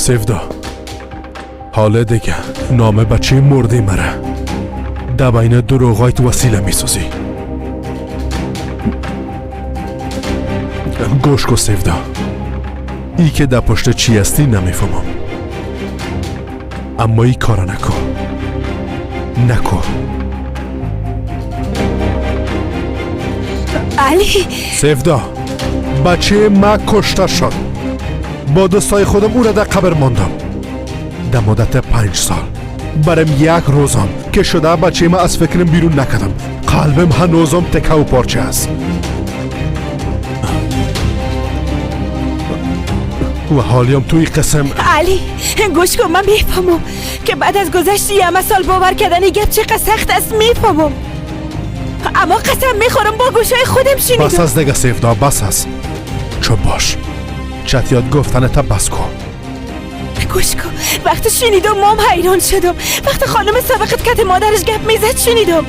Севда, ҳоле дига номи бачаи мурди мара да байни дурӯғоят васила месозӣ. Гӯш кун, Севда, ӣ ки дар пушти чӣ ҳастӣ намефаҳмам, аммо ин кора накун, накун. Али! Севда, бачаи ма кушта шуд. Бо дӯстои худам ӯра дар қабр мондам дар муддати 5 сол. Барам як рӯзам ки шуда бачаи ма аз фикрам берун накардам. Қалбам ҳанӯзам тикаву порча аст ва ҳолиям туи қисм. Али, гӯш кун, ман мефаҳмам, ки баъд аз гузашти ҳама сол бовар кардани гап чӣ қадр сахт аст, мефаҳмам, аммо қасам мехӯрам, бо гӯшҳои худам бас шунидам. Аст дига, Севдо, бас аст. Чуп бош, чатиёт гуфтаната бас кун. Гӯш кун, вақте шунидам, мом ҳайрон шудам. Вақте хонуми собиқат кати модараш гап мезад, шунидам.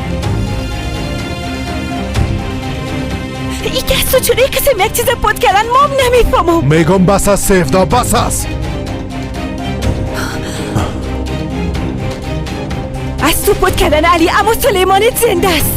ин ки аз ту чунин қисм як чиза пот кардан, мом намефаҳмам. Мегӯм, бас аст, Севдо, бас аст. Аз ту пот кардан, Али, аммо Сулеймонит зинда аст.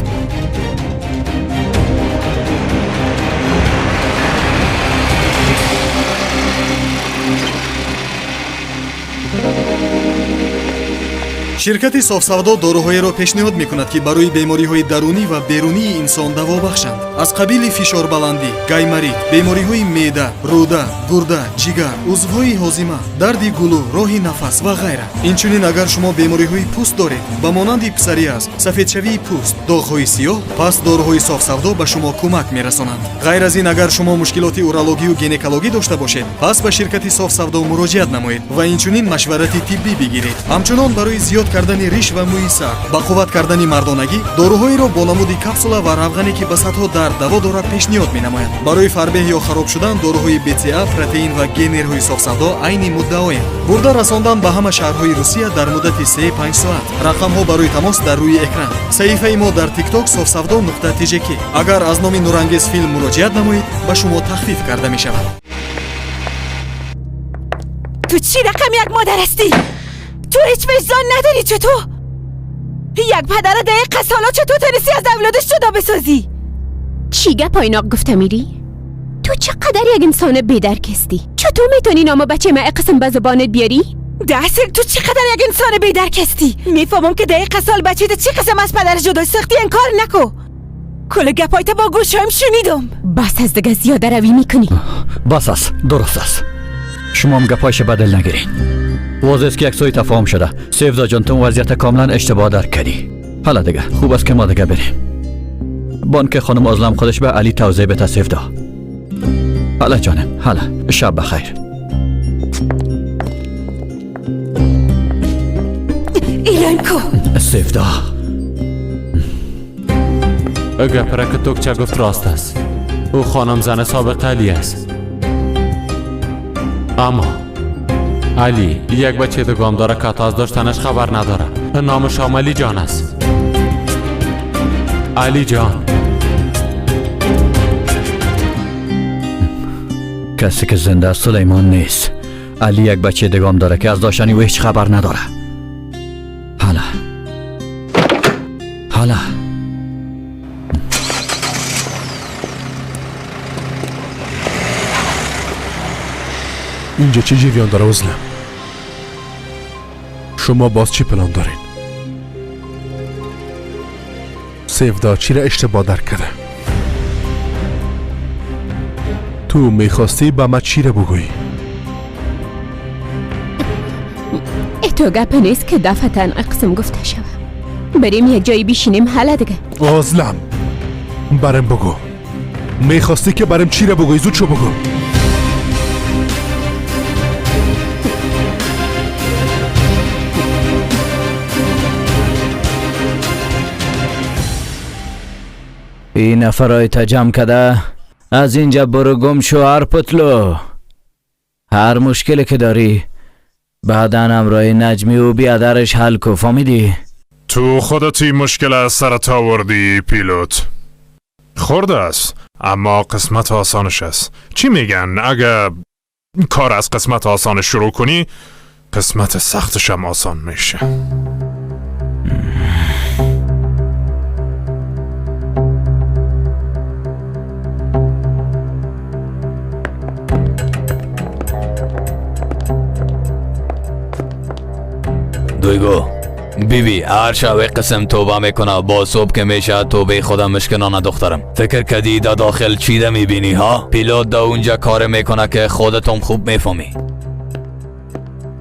Ширкати Софсавдо доруҳоеро пешниҳод мекунад, ки барои бемориҳои дарунӣ ва берунии инсон даво бахшанд, аз қабили фишорбаландӣ, гайморит, бемориҳои меъда, рӯда, гурда, ҷигар, узвҳои ҳозима, дарди гулӯ, роҳи нафас ва ғайра. Инчунин, агар шумо бемориҳои пӯст доред, ба монанди псориаз, сафедшавии пӯст, доғҳои сиёҳ, пас доруҳои Софсавдо ба шумо кӯмак мерасонанд. Ғайр аз ин, агар шумо мушкилоти урологию гинекологӣ дошта бошед, пас ба ширкати Софсавдо муроҷиат намоед ва инчунин машварати тиббӣ бигиред. Ҳамчунон, барои зиёд кардани риш ва мӯи сар, ба қувват кардани мардонагӣ доруҳоеро бо намуди капсула ва равғане, ки ба садҳо дард даво дорад, пешниҳод менамояд. Барои фарбеҳ ё хароб шудан доруҳои БЦА, протеин ва генерҳои Софсавдо айни муддаоянд. Бурда расондан ба ҳама шаҳрҳои Русия дар муддати 3-5 соат. Рақамҳо барои тамос дар рӯи экран. Саҳифаи мо дар Тикток софсавдо нуқта тжк. Агар аз номи Нурангез Филм муроҷиат намоед, ба шумо тахфиф карда мешавад. Ту чӣ рақам як модар ҳастӣ? Ту ҳеҷ виҷдон надорӣ. Чутур як падара дар ин қасола чутур тонисти аз авлодаш ҷудо бисозӣ? Чӣ гап ойноқ гуфта мирӣ? Ту чӣ қадар як инсони бедарк ҳастӣ? Чутур метавонӣ нома бачаи ма қисм ба забонат биёрӣ? Дасир, ту чӣ қадар як инсони бедарк ҳастӣ? Мефаҳмам, ки дар ин қасол бачаита чӣ қисм аз падараш ҷудо сохтӣ, инкор наку. Кулли гапҳоята бо гӯшҳоям шунидам. Бас аз, дига зиёдаравӣ мекунӣ. Бас аст, дуруст аст. Шумоам гапҳояша ба дил нагиред. Возеҳ аст, ки як сӯи тафоҳум шуда. Севдоҷон, ту вазъията комилан иштибоҳ дарк кардӣ. Ҳала дига хуб аст, ки мо дига берем. Бонки хонум Озлам худаш ба Али тавзеҳ бета. Севдо, ҳала ҷонем, ҳала, шаб бахайр. Илоим ку. Севдо. Гапра ки токча гуфт, рост аст. Ӯ хонум зани собиқ Али аст, аммо Али як бачаи дугом дорад, ки ҳатто аз доштанаш хабар надорад. Номаш Алиҷон аст, Алиҷон. Касе ки зинда аст, Сулеймон нест. Али як бачаи дигом дорад, ки аз доштани ӯ ҳеҷ хабар надорад. Ҳала, ҳала. Инҷа чӣ ҷирён дора, Озлам? Шумо боз чӣ план доред? Севдо чиро иштибоҳ дарк карда? Ту мехостӣ ба ман чиро бугӯӣ? Ито гапа нест, ки дафъатан қисм гуфта шава. Барем, як ҷое бишинем, ҳала дига. Озлам, барем бугӯ, мехостӣ ки барем чиро бугӯӣ? Зуд шо, бугӯ. Ин нафарҳои ҷамъ када аз инҷа буру гум шو. Арпутлу, ҳар мушкиле ки дорӣ, баъдан ҳамроҳи Наҷмиву биадараш ҳал ку, фаҳмидӣ? Ту худат ин мушкил аз сарат овардӣ, пилот. Хурд аст, аммо қисмат осонаш аст. Чӣ меган, ага کار از قسمت آسان شروع کنی قسمت سختش هم آسان میشه. دویگو بیبی هر شب قسم توبه میکنه، با صبح که میشه توبه خودم مشکنانه دخترم. فکر کدی دا داخل چی ده میبینی ها؟ پیلوت دا اونجا کار میکنه که خودتم خوب میفهمی.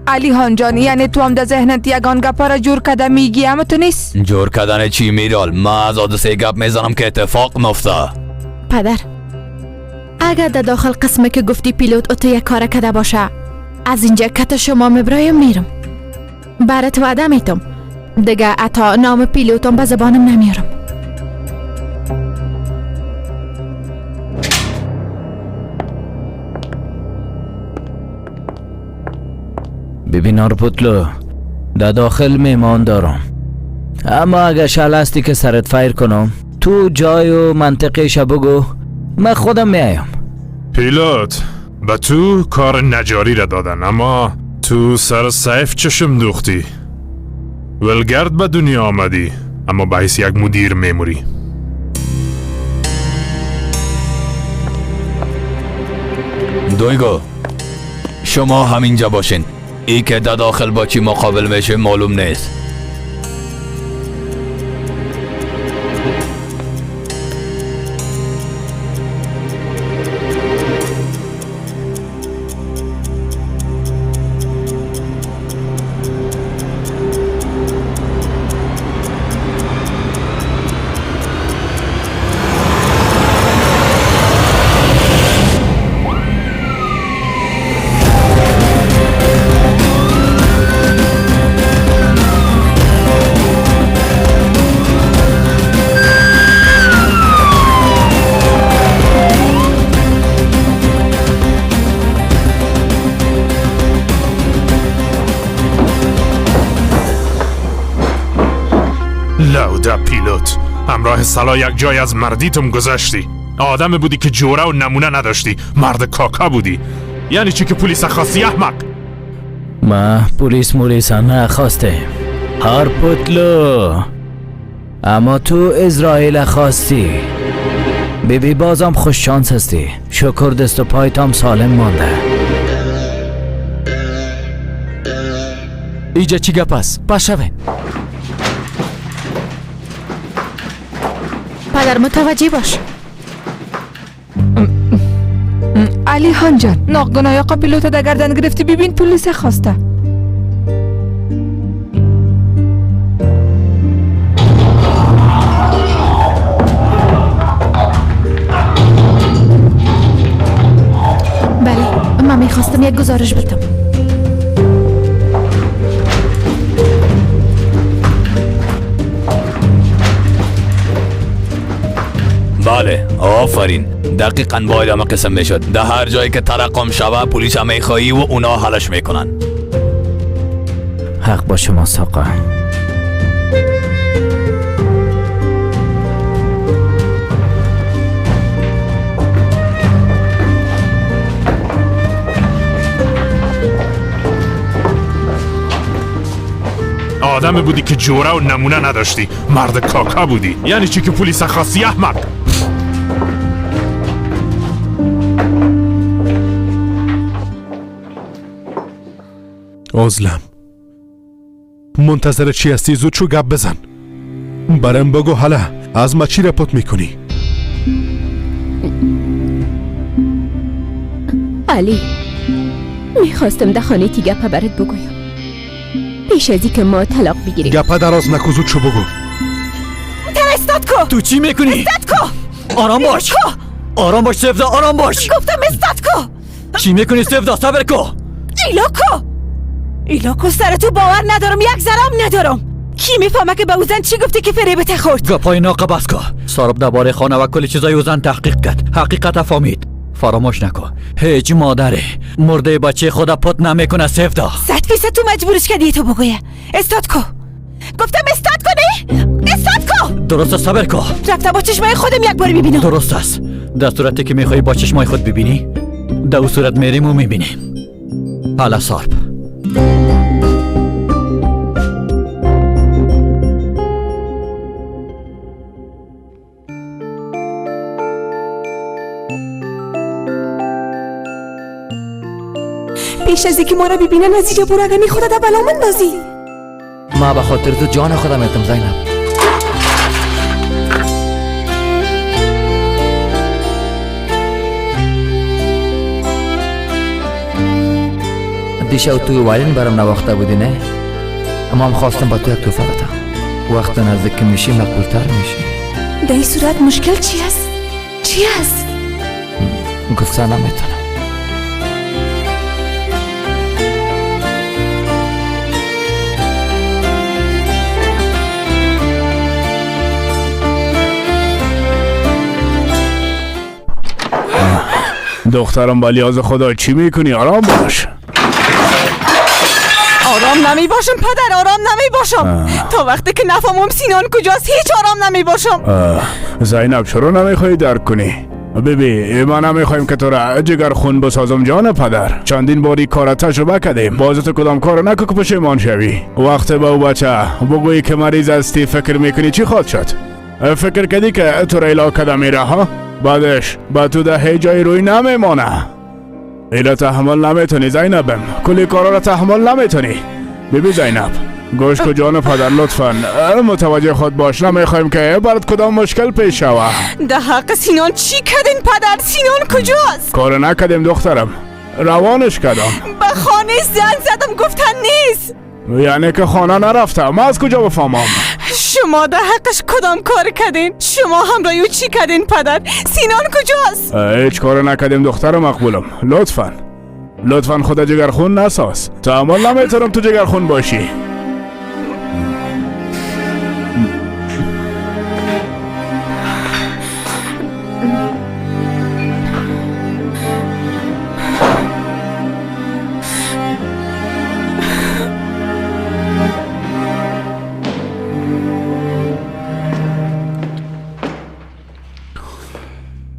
علی خان جان یعنی تو هم در ذهنت یگان گپا را جور کده میگی اما تو نیست؟ جور کردن چی میرال؟ من از حادثه گپ میزنم که اتفاق مفته. پدر اگر در داخل قسمه که گفتی پیلوت اتو یک کار کده باشه از اینجا کت شما میبرایم میرم. برات وعده میتم دیگه عطا نام پیلوتم به زبانم نمیارم. ببین آرپوتلو در داخل میمان دارم، اما اگه شل هستی که سرت فیر کنم تو جای و منطقه بگو من خودم میایم. پیلوت به تو کار نجاری را دادن اما تو سر سیف چشم دوختی. ولگرد به دنیا آمدی اما به حیث یک مدیر میموری. دویگو شما همینجا باشین. ای که در داخل با چی مقابل میشه معلوم نیست. لوده پیلوت همراه سلا یک جای از مردیتم گذشتی. آدم بودی که جوره و نمونه نداشتی، مرد کاکا بودی. یعنی چی که پلیس خواستی احمق؟ ما پلیس مولیس نخواسته هارپوتلو، اما تو اسرائیل خواستی. بیبی بازم خوش شانس هستی، شکر دست و پایتام سالم مانده. ایجا چی گپ است؟ پس شوین. پدر متوجه باش. علی خان جان ناگناه آقا پیلوت در گردن گرفتی. ببین پلیس خواسته. بله من میخواستم یک گزارش بدم. بله آفرین، دقیقا باید همه قسم میشد. در هر جایی که ترقم شوه پلیس هم میخوایی و اونا حلش میکنن. حق با شما ساقا. آدم بودی که جوره و نمونه نداشتی، مرد کاکا بودی. یعنی چی که پلیس خواستی احمق؟ عزلم منتظر چی هستی؟ زود چو گپ بزن برام بگو. حالا از ما چی رپوت میکنی؟ علی میخواستم در خانه تی گپ برات بگویم پیش از که ما طلاق بگیریم. گپ دراز نکو، زود چو بگو. تر استاد کو. تو چی میکنی؟ استاد کو. آرام باش، آرام باش سفدا، آرام باش. گفتم استاد کو. چی میکنی سفدا؟ صبر کو. ایلاکو ایلاکو سر تو باور ندارم، یک ذرم ندارم. کی میفهمه که به اوزن چی گفتی که فریبت خورد؟ گپای ناقه بس کو. سارب درباره خانه و کل چیزای اوزن تحقیق کرد، حقیقت فهمید. فراموش نکن هیچ مادره مرده بچه خود پت نمیکنه سفدا. 100% تو مجبورش کردی تو بگویه. استاد کو. گفتم استاد کنی؟ استاد کو. درست، صبر کو. رفتم با چشمای خودم یک بار میبینم. درست است. در صورتی که میخوای با چشمای خود ببینی در او صورت میریم و میبینیم. حالا سارپ. پیش از اینکه ما را ببینن از اینجا برو، اگر خدا در بلا مندازی. ما به خاطر تو جان خودم میتم زینب. دیشب توی وایلین برام نواخته بودی نه؟ اما هم خواستم با تو یک توفه بدم. وقت نزدیک میشی مقبولتر میشی. در این صورت مشکل چی است؟ چی است؟ گفتن نمیتونم. دخترم با لیاز خدا چی میکنی؟ آرام باش. آرام نمی باشم پدر، آرام نمی باشم. تا وقتی که نفهمم سینان کجاست هیچ آرام نمی باشم. زینب چرا نمیخوای درک کنی؟ ببین ما نمیخوایم که تو را جگر خون بسازم جان پدر. چندین باری کار تجربه کردیم. باز تو کدام کار نکن که پشیمان شوی. وقت به او بچه بگویی که مریض هستی فکر میکنی چی خواهد شد؟ فکر کردی که تو را علاقه کده میره ها؟ بعدش با تو ده هیچ جای روی نمیمانه. ایلا تحمل نمیتونی زینبم، کلی کارا را تحمل نمیتونی. ببین زینب گوش کو جان پدر، لطفا متوجه خود باش. نمیخوایم که برات کدام مشکل پیش شوه. ده حق سینان چی کردین پدر؟ سینان کجاست؟ کار نکردیم دخترم، روانش کردم. به خانه زن زدم گفتن نیست. یعنی که خانه نرفته؟ ما از کجا بفهمم؟ شما در حقش کدام کار کردین؟ شما همراه او چی کردین پدر؟ سینان کجاست؟ هیچ کار نکردیم دختر مقبولم. لطفا لطفا خدا جگرخون نساز. تحمل نمیتونم تو جگرخون باشی.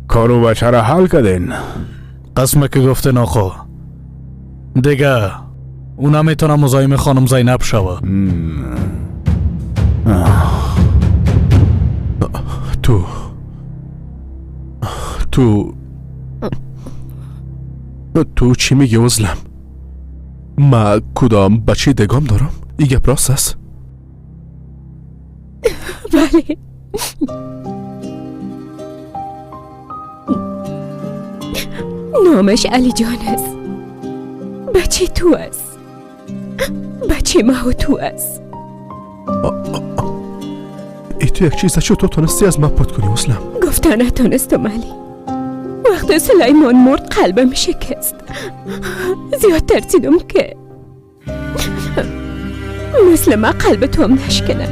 کارو بچه را حل کردین؟ قسمه که گفتن آقا دیگه او نمیتونه مزاحم خانم زینب شوه. تو تو تو چی میگی عزلم؟ ما کدام بچه دگام دارم؟ ای گپ راست است؟ بله. نامش علی جان است. بچه تو است. بچه ما و تو است. ای تو یک چیز چطور تونستی از ما پات کنی اصلا؟ گفته نتونستم علی. وقتی سلیمان مرد قلبم شکست. زیاد ترسیدم که مثل ما قلب تو هم نشکنه.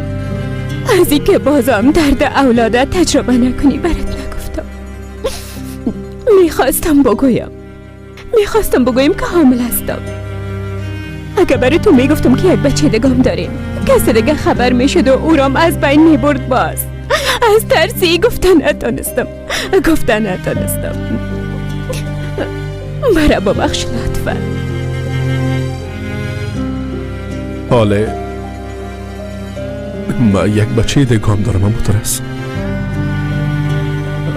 از این که بازم درد اولاده تجربه نکنی برات نگفتم. میخواستم بگویم که حامل هستم. اگه برای تو میگفتم که یک بچه دگام داریم کس دیگه خبر میشد و او رام از بین میبرد. باز از ترسی گفتن نتانستم. مرا ببخش لطفا. حاله ما یک بچه دگام دارم مترس.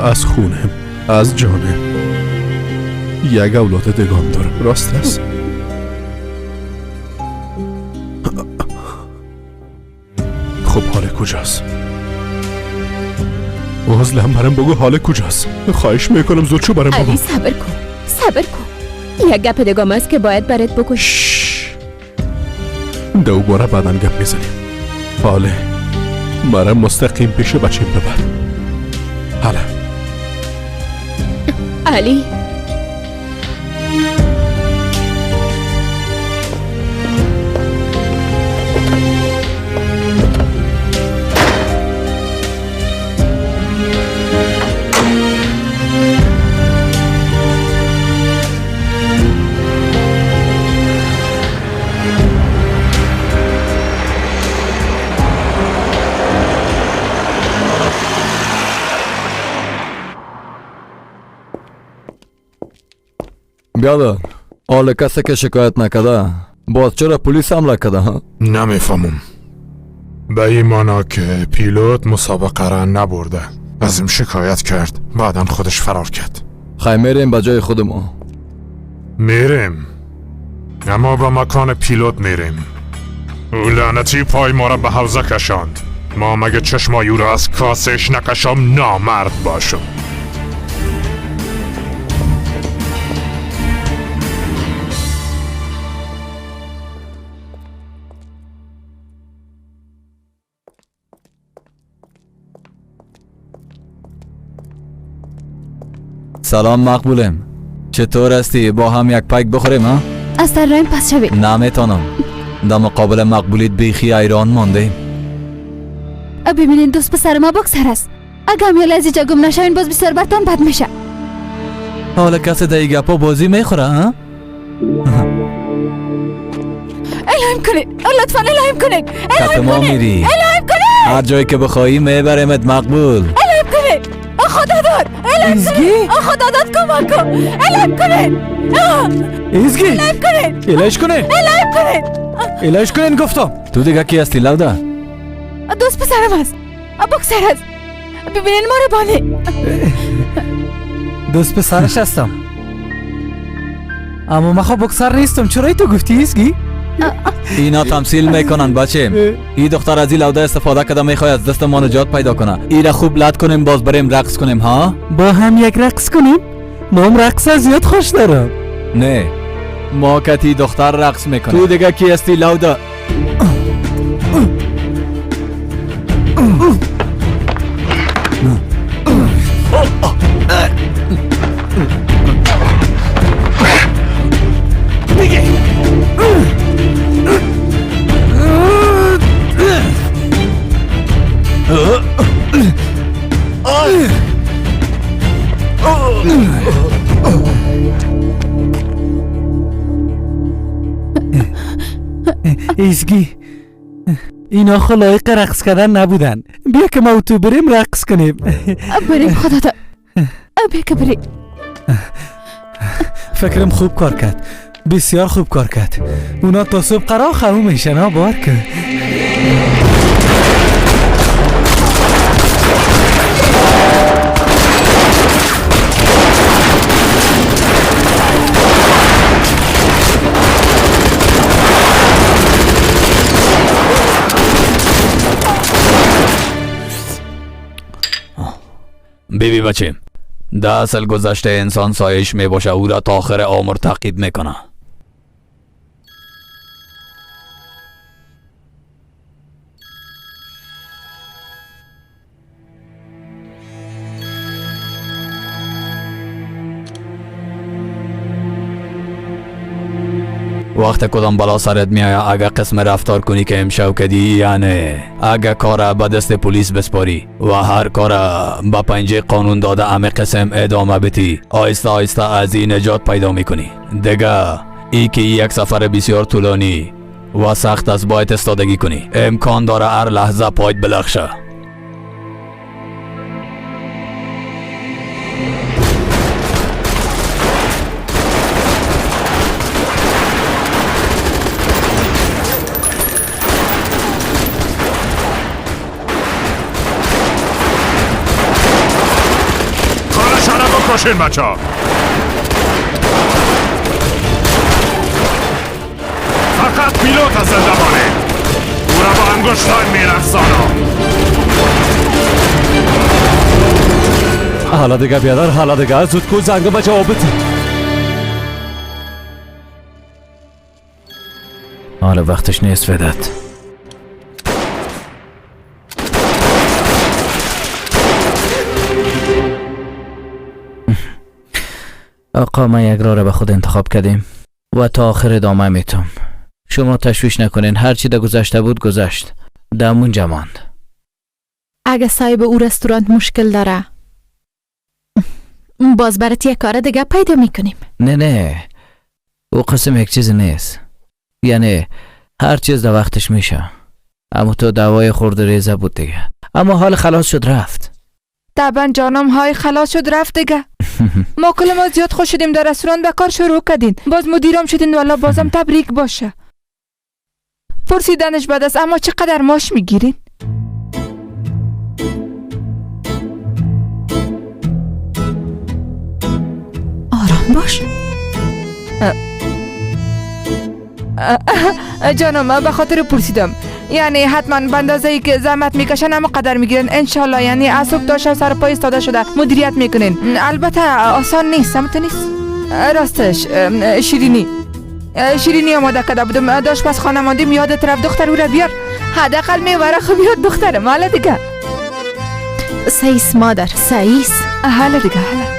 از خونم، از جانم یک اولاد دگام دارم. راست است؟ خب حال کجاست؟ عزلم برام بگو حال کجاست؟ خواهش میکنم زود شو برام بگو. علی صبر کن، صبر کن. یک گپ دگام است که باید برات بگو. دوباره بعدا گپ میزنیم. حاله مرا مستقیم پیش بچه ببر. حالا علی بیادر، حال کسی که شکایت نکرده باز چرا پلیس حمله کرده؟ ها؟ نمیفهمم. به این مانا که پیلوت مسابقه را نبرده، از این شکایت کرد، بعدا خودش فرار کرد. خی میریم به جای خودمون. میریم، اما به مکان پیلوت میریم. او لعنتی پای ما را به حوزه کشاند. ما مگه چشمای او را از کاسش نکشم نامرد باشم. سلام مقبولم، چطور هستی؟ با هم یک پیک بخوریم ها؟ از در رایم پس شوید. نمیتونم، در مقابل مقبولیت بیخی ایران مانده. ببینین دوست پسر ما بکسر است، اگه هم یه لحظه گم نشوین باز بسیار برتان بد میشه. حالا کسی در این گپا بازی میخوره ها؟ الهیم کنید، لطفا الهیم کنید، الهیم کنید، الهیم کنید. هر جایی که بخواهی میبریمت مقبول. الهیم کنید، خدا داد، الهیم کنید، خدا داد کمک کن، الهیم کنید، ایزگی، الهیم کنید، الهش کنید، الهیم کنید، الهش کنید. گفتم تو دیگه کی هستی لوده؟ دوست پسرم است، بکسر است، ببینین ما رو بانه. دوست پسرش هستم، اما من خب بکسر نیستم. چرا تو گفتی ایزگی؟ اینا تمثیل میکنن بچه. این دختر از این لوده استفاده کرده میخواد از دست ما نجات پیدا کنه. ایره خوب لد کنیم باز بریم رقص کنیم ها؟ با هم یک رقص کنیم؟ ما هم رقص زیاد خوش دارم. نه، ما کتی دختر رقص میکنیم. تو دیگه کی هستی لوده؟ ایزگی، اینا خو لایق رقص کردن نبودن. بیا که ما تو بریم رقص کنیم. بریم خدا تا بیا که بریم. فکرم خوب کار کرد، بسیار خوب کار کرد. اونا تا صبح قرار خموم میشن ها. بار که بیبی بچه، در اصل گذشته انسان سایش می باشه، او را تا آخر عمر تعقیب میکنه. وقت کدام بلا سرت میآید اگه قسم رفتار کنی که امشو کدی، یعنی اگه کار به دست پلیس بسپاری و هر کار به پنجه قانون داده همه قسم ادامه بتی، آیسته آیسته از این نجات پیدا میکنی. دیگه ای که یک سفر بسیار طولانی و سخت است، باید استادگی کنی. امکان داره هر لحظه پایت بلخشه. بکشین بچه ها. فقط پیلوت از زنده مانه. او را با انگشتان میرقصانم. حالا دیگه بیادر، حالا دیگه زود کو زنگ به جواب بده. حالا وقتش نیست وداد. آقا ما یک راه را به خود انتخاب کردیم و تا آخر ادامه میتم. شما تشویش نکنین، هرچی در گذشته بود گذشت، دمون ماند. اگه صاحب او رستوران مشکل داره باز برات یک کار دیگه پیدا میکنیم. نه نه، او قسم یک چیز نیست، یعنی هر چیز در وقتش میشه. اما تو دعوای خورد ریزه بود دیگه، اما حال خلاص شد رفت. طبعا جانم های خلاص شد رفت دیگه. ما کل ما زیاد خوش شدیم در رستوران به کار شروع کردین، باز مدیرم شدین، والا بازم تبریک باشه. پرسیدنش بد است، اما چقدر ماش میگیرین؟ آرام باش جانم، به خاطر پرسیدم، یعنی حتما به اندازه‌ای که زحمت میکشن اما قدر میگیرن انشالله. یعنی از صبح تا شب سر پای ایستاده شده مدیریت میکنین. البته آسان نیست، سمت نیست. راستش شیرینی آماده کرده بودم، داشت پس خانه ماندیم، یادت رفت دختر او را بیار، حداقل میوره خب یاد دخترم. حالا دیگه سیس مادر، سیس. حالا دیگه حالا.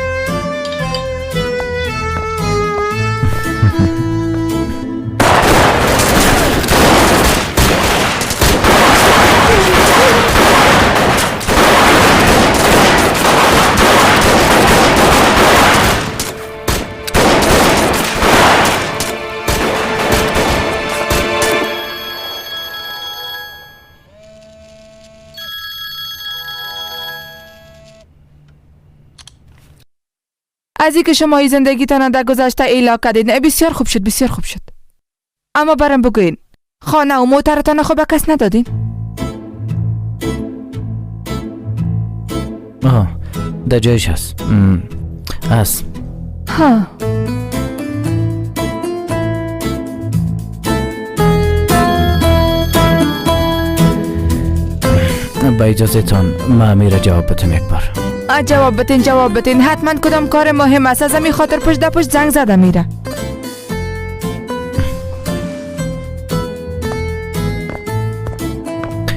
از اینکه شما ای زندگیتان در گذشته ایلا کردید بسیار خوب شد، بسیار خوب شد. اما برام بگوین خانه و موترتان خو به کس ندادین؟ آه در جایش هست هست. ها با اجازه تان ما میره جواب بدم یک بار. جواب بتین، جواب بتین، حتما کدام کار مهم است، از همین خاطر پشت در پشت زنگ زده میره.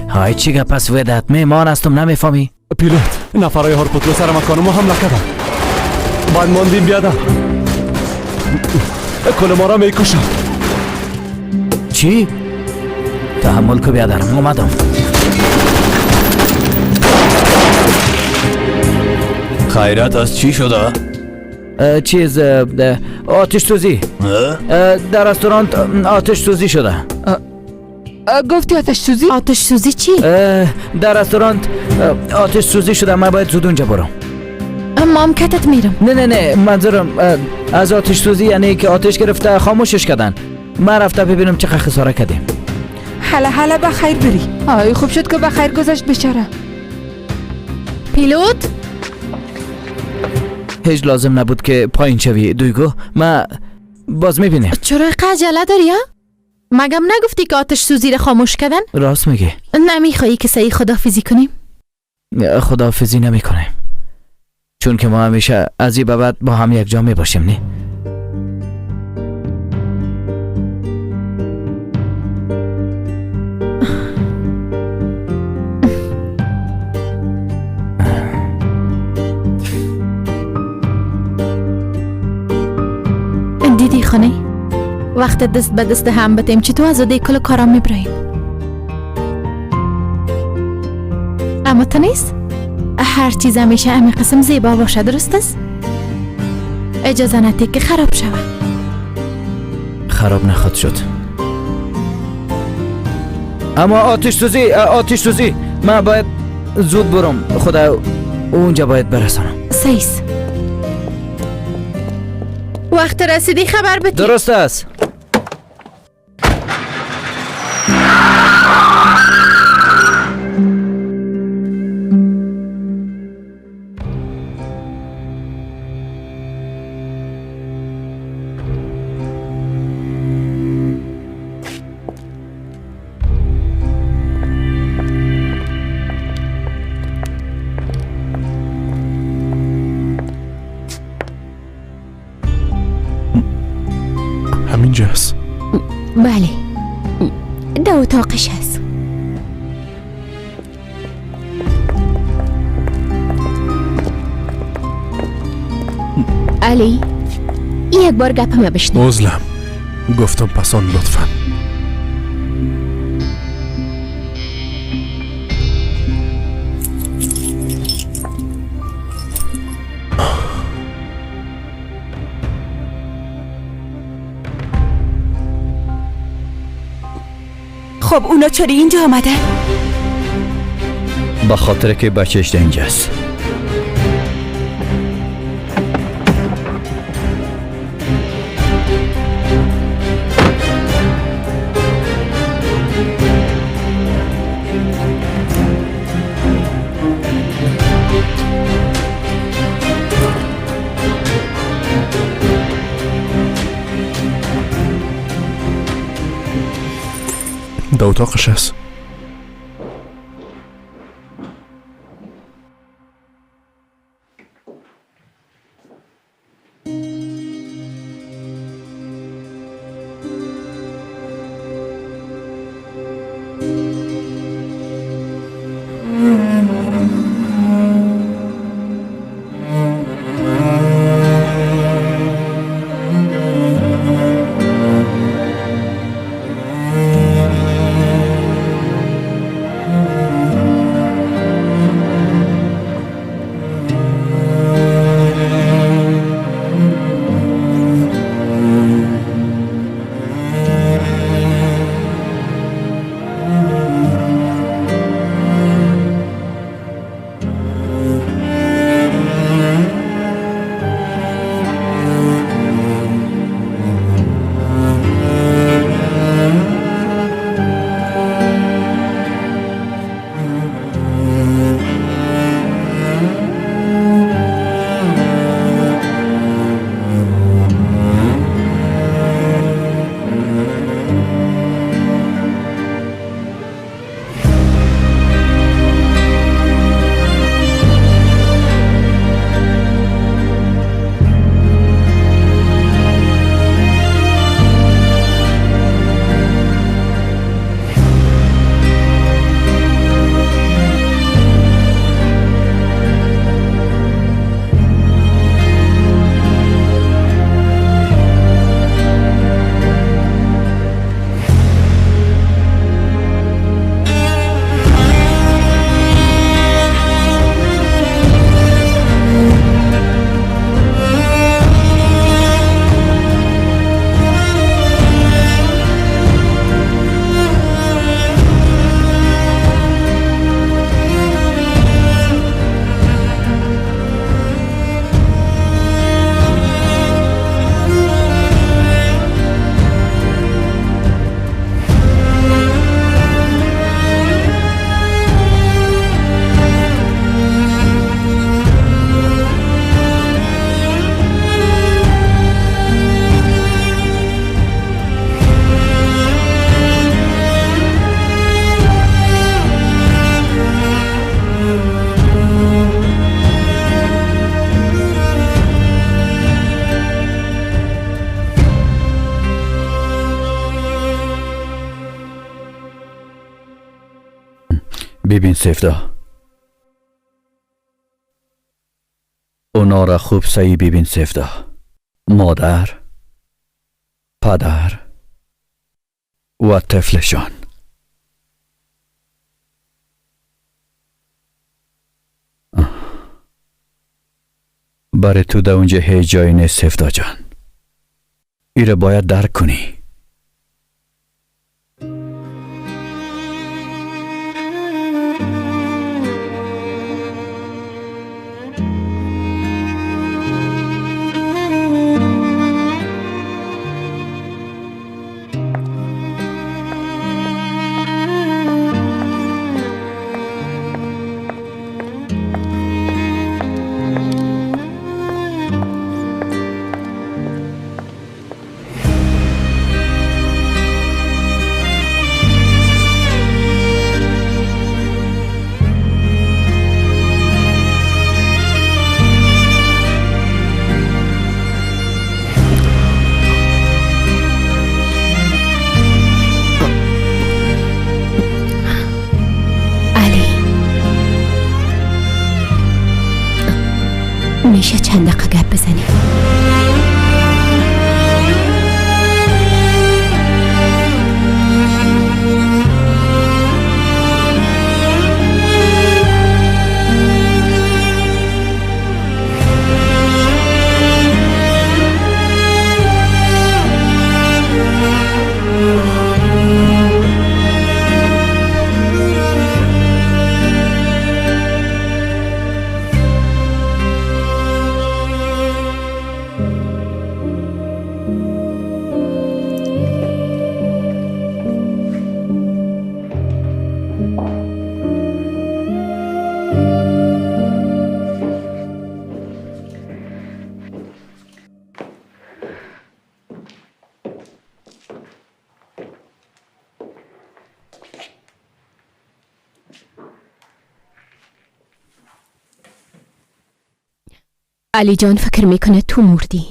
های چی گپ است ودت؟ مهمان هستم نمیفهمی؟ پیلوت نفرای هارپوتلو سر مکان ما حمله کردن، بعد ماندیم بیادم کل ما را میکشن. چی؟ تحمل کو بیادرم، اومدم. خیرات از چی شده؟ چیز آتش سوزی در رستوران، آتش سوزی شده. گفتی آتش سوزی؟ آتش سوزی چی؟ در رستوران آتش سوزی شده، من باید زود اونجا برم. اما کتت میرم. نه نه نه، منظورم از آتش سوزی یعنی که آتش گرفته خاموشش کردن. من رفته ببینم چقدر خساره کردیم. حالا حالا بخیر بری. آی خوب شد که بخیر گذشت بیچاره. پیلوت هیچ لازم نبود که پایین شوی دویگو، ما باز میبینیم. چرا عجله داری ها؟ مگم نگفتی که آتش سوزی را خاموش کردن؟ راست میگی. نمیخوایی که سعی خدافیزی کنیم؟ خدافیزی نمیکنیم، چون که ما همیشه از این به بعد با هم یک جا میباشیم. نه دیدی خانه وقت دست به دست هم بتیم چطور از عهده کل کارام میبریم. اما تو نیست هر چیز همیشه امی قسم زیبا باشه، درست است؟ اجازه نده که خراب شود. خراب نخواد شد. اما آتش سوزی، آتش سوزی، من باید زود برم، خدا اونجا باید برسانم. سیس وقت رسیدی خبر بدی. درست است. همینجاست؟ بله در اتاقش هست. علی یک بار گپ ما بشنو. عذرم گفتم پسان لطفا. خب اونا چرا اینجا آمدن؟ به خاطر که بچهش اینجاست. дар утоқаш аст. ببین سفدا، اونا را خوب سعی ببین سفدا. مادر، پدر و طفلشان. برای تو در اونجا هیچ جایی نیست سفدا جان. ایره باید درک کنی. میشه چند دقیقه گپ بزنیم؟ علی جان فکر میکنه تو مردی.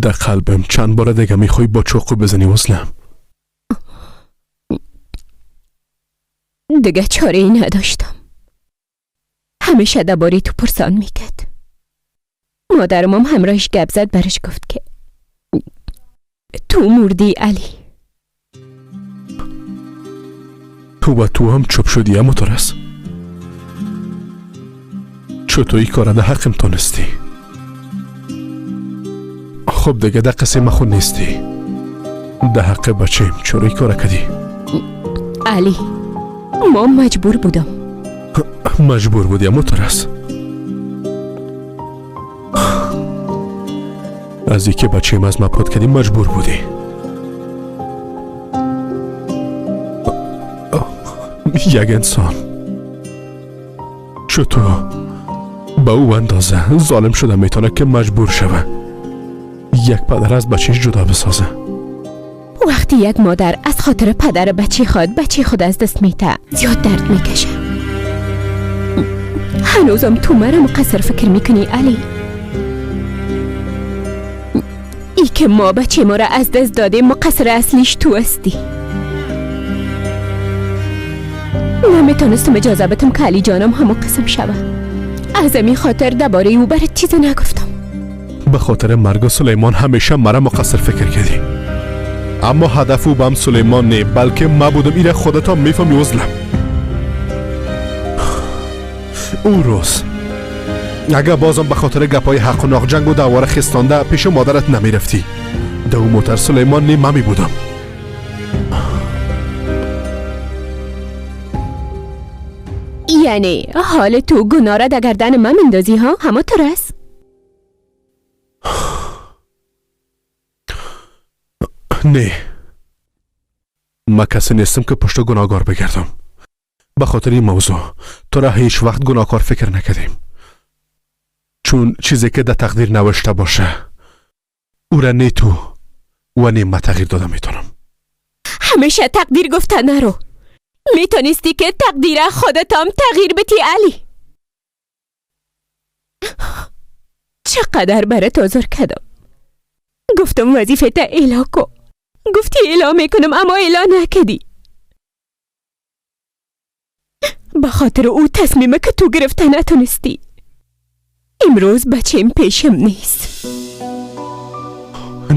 در قلبم چند بار دیگه میخوای با چاقو بزنی وزلم. دیگه چاره ای نداشتم. همیشه درباره تو پرسان میکرد. مادرم هم همراهش گپ زد، برش گفت که تو مردی علی. تو با تو هم چوب شدی اما ترس. چطور ای کار ده حقم تونستی؟ خب دیگه ده قصه ما خود نیستی. ده حق بچیم چرا ای کار کردی؟ علی ما مجبور بودم. مجبور بودی اما ترس. از اینکه بچیم از ما پاد کردی مجبور بودی. یک انسان چطور به او اندازه ظالم شده میتونه که مجبور شوه یک پدر از بچهش جدا بسازه؟ وقتی یک مادر از خاطر پدر بچه خود بچه خود از دست میته زیاد درد میکشه. هنوزم تو مرا مقصر فکر میکنی علی؟ ای که ما بچه ما را از دست دادیم مقصر اصلیش تو هستی. نمیتونستم اجازه بدم که علی جانم همون قسم شوه. از این خاطر درباره او برات چیزی نگفتم. به خاطر مرگ سلیمان همیشه مرا مقصر فکر کردی، اما هدف او بم سلیمان نه بلکه ما بودم. ایره خودت هم میفهمی عزلم. او روز اگه بازم به خاطر گپای حق و ناق جنگ و دواره خستانده پیش مادرت نمیرفتی، دو موتر سلیمان نه من می بودم. یعنی حال تو گناه را در گردن من میندازی ها؟ همه تو رس؟ نه، من کسی نیستم که پشت گناهکار بگردم. به خاطر این موضوع تو را هیچ وقت گناهکار فکر نکردیم، چون چیزی که در تقدیر نوشته باشه او را نه تو و نه من تغییر داده میتونم. همیشه تقدیر گفته نرو. میتونستی که تقدیر خودت هم تغییر بتی علی. چقدر برات آزار کردم. گفتم وظیفه تا اعلا کو، گفتی اعلا میکنم اما اعلا نکردی. به خاطر او تصمیمه که تو گرفته نتونستی. امروز بچیم پیشم نیست.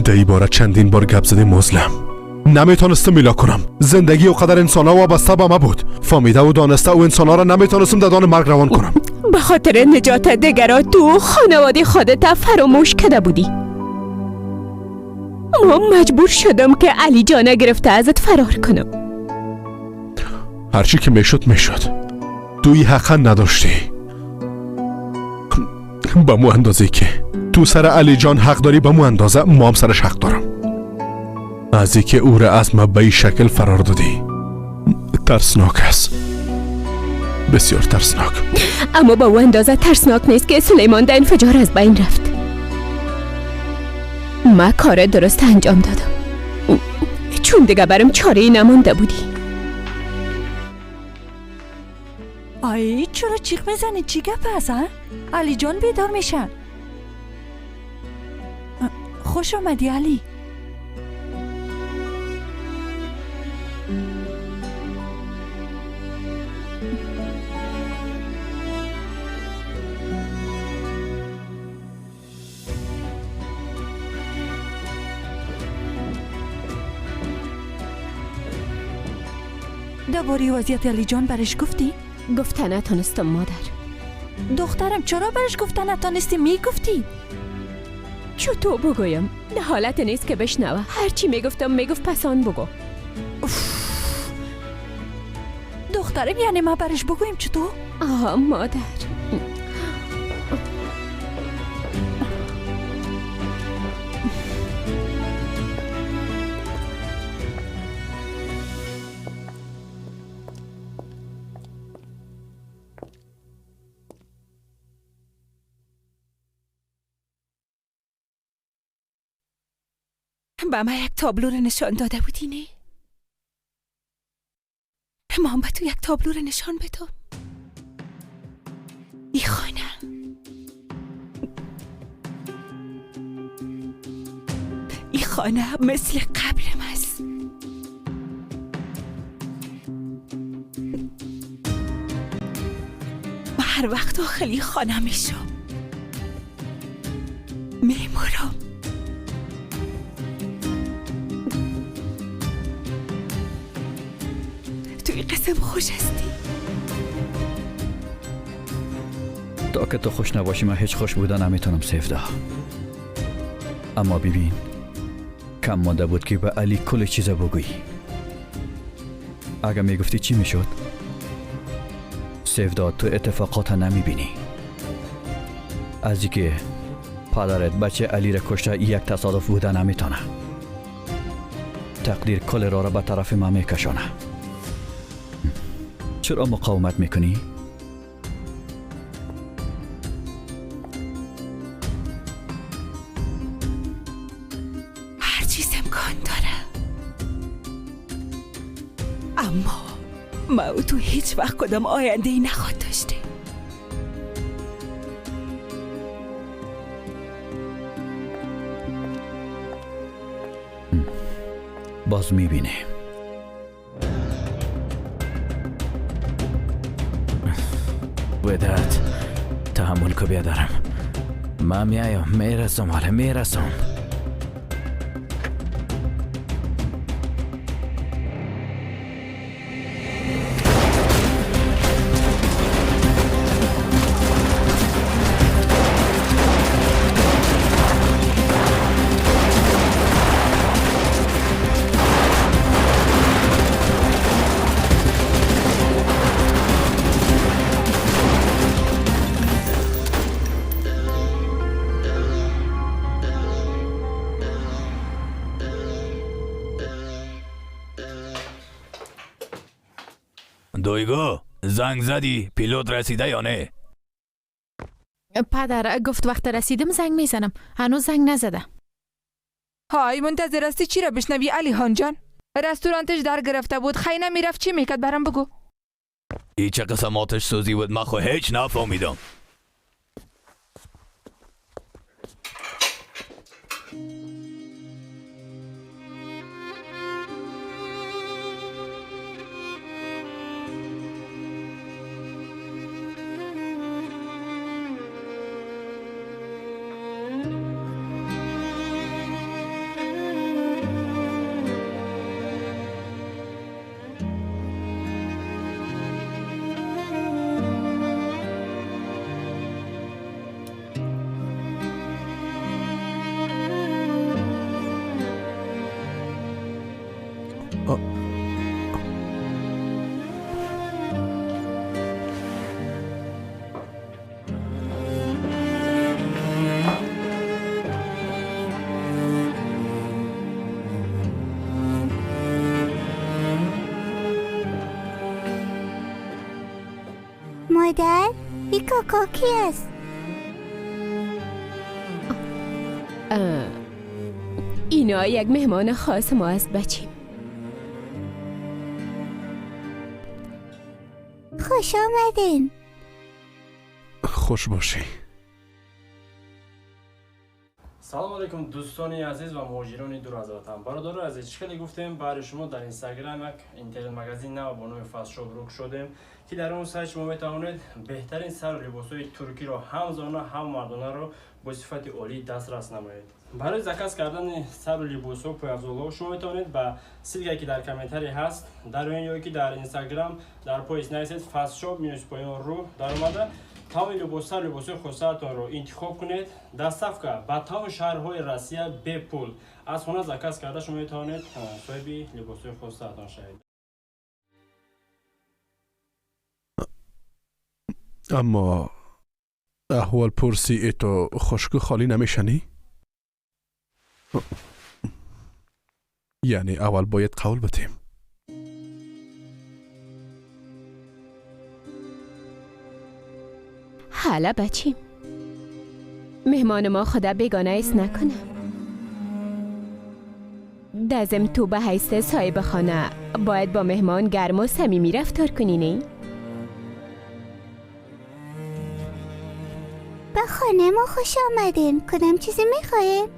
ده ای باره چندین بار گپ زدیم مظلم. نمیتونستم میلا کنم. زندگی و قدر انسان ها وابسته به ما بود. فامیده و دانسته و انسان ها را نمیتونستم در دان مرگ روان کنم. به خاطر نجات دیگرا تو خانواده خودت فراموش کرده بودی. ما مجبور شدم که علی جان گرفته ازت فرار کنم. هرچی که میشد میشد. توی حقا نداشتی. به مو اندازه که تو سر علی جان حق داری به مو اندازه ما هم سرش حق دارم. از اینکه او را از ما به این شکل فرار دادی ترسناک است، بسیار ترسناک. اما با او اندازه ترسناک نیست که سلیمان در انفجار از بین رفت. ما کار درست انجام دادم، چون دیگه برم چاره ای نمانده بودی. آی چرا چیخ میزنی؟ چی گپ است؟ علی جان بیدار میشه. خوش آمدی علی. درباره وضعیت علی جان برش گفتی؟ گفته نتونستم مادر. دخترم چرا برش گفته نتونستی؟ میگفتی؟ چطور بگویم؟ ده حالت نیست که بشنوه. هرچی میگفتم میگفت پسان بگو. دخترم یعنی ما برش بگویم چطور؟ آه مادر. به من یک تابلو رو نشان داده بودی نه؟ ما به تو یک تابلو رو نشان بدم. ای خانه، ای خانه مثل قبرم است. من هر وقت داخل خانه میشم میمورم. توی قسم خوش هستی. تا که تو خوش نباشی من هیچ خوش بودن نمیتونم سیفدا. اما ببین کم مانده بود که به علی کل چیز بگویی. اگه میگفتی چی میشد؟ سیفدا تو اتفاقات نمیبینی. از اینکه پدرت بچه علی را کشته یک تصادف بوده نمیتونه. تقدیر کل را به طرف ما میکشانه. چرا مقاومت میکنی؟ هر چیز امکان داره، اما ما و تو هیچ وقت کدام آینده ای نخواد داشته. باز میبینیم. وداد تحمل کو بیادرم. من میایم میرسم، حالا میرسم. دویگو زنگ زدی پیلوت رسیده یا نه؟ پدر گفت وقت رسیدم زنگ میزنم، هنوز زنگ نزده. های منتظر هستی چی را بشنوی علی خان جان؟ رستورانتش در گرفته بود، خیلی میرفت چی میکرد برام بگو. ای چه قسم آتش سوزی بود، من خو هیچ نفهمیدم. مادر، این کاکا کی است؟ اینا یک مهمان خاص ما است بچیم. خوش آمدین. خوش باشی. سلام علیکم دوستان عزیز و مهاجران دور از وطن. برادران عزیز، چه خیلی گفتیم برای شما در اینستاگرام یک اینترنت مگزین نو با نام فست شاپ روک شدیم که در اون سایت شما میتوانید بهترین سر و لباس‌های ترکی را هم زنانه هم مردانه را با صفت عالی دسترس نمایید. برای заказ کردن سر و لباس‌ها و پای‌افزال‌ها شما میتوانید به ссылка که در комментарий هست در اون یا که در اینستاگرام در поиск نویسید فست شاپ минус پایان رو در اومده تمام لباس‌ها لباس‌های خودتان رو انتخاب کنید. доставка به تمام شهرهای روسیه بی پول از خانه заказ کرده شما میتوانید صاحب لباس‌های خودتان شوید. اما احوال پرسی ایتو خشک خالی نمیشنی؟ یعنی اول باید قول بتیم. حالا بچیم، مهمان ما خدا بیگانه ایست نکنه. دزم تو به حیث صاحب خانه باید با مهمان گرم و صمیمی رفتار کنی نه؟ به خانه ما خوش آمدین. کدام چیزی میخواهید؟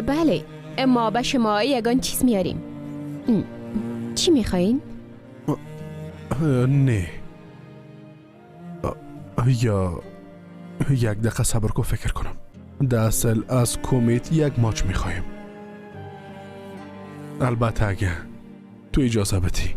بله، ما به شما یگان چیز میاریم. چی میخواین؟ نه، یا یک دقیقه صبر کو فکر کنم. در اصل از کومیت یک ماچ میخوایم. البته اگه تو اجازه بدی.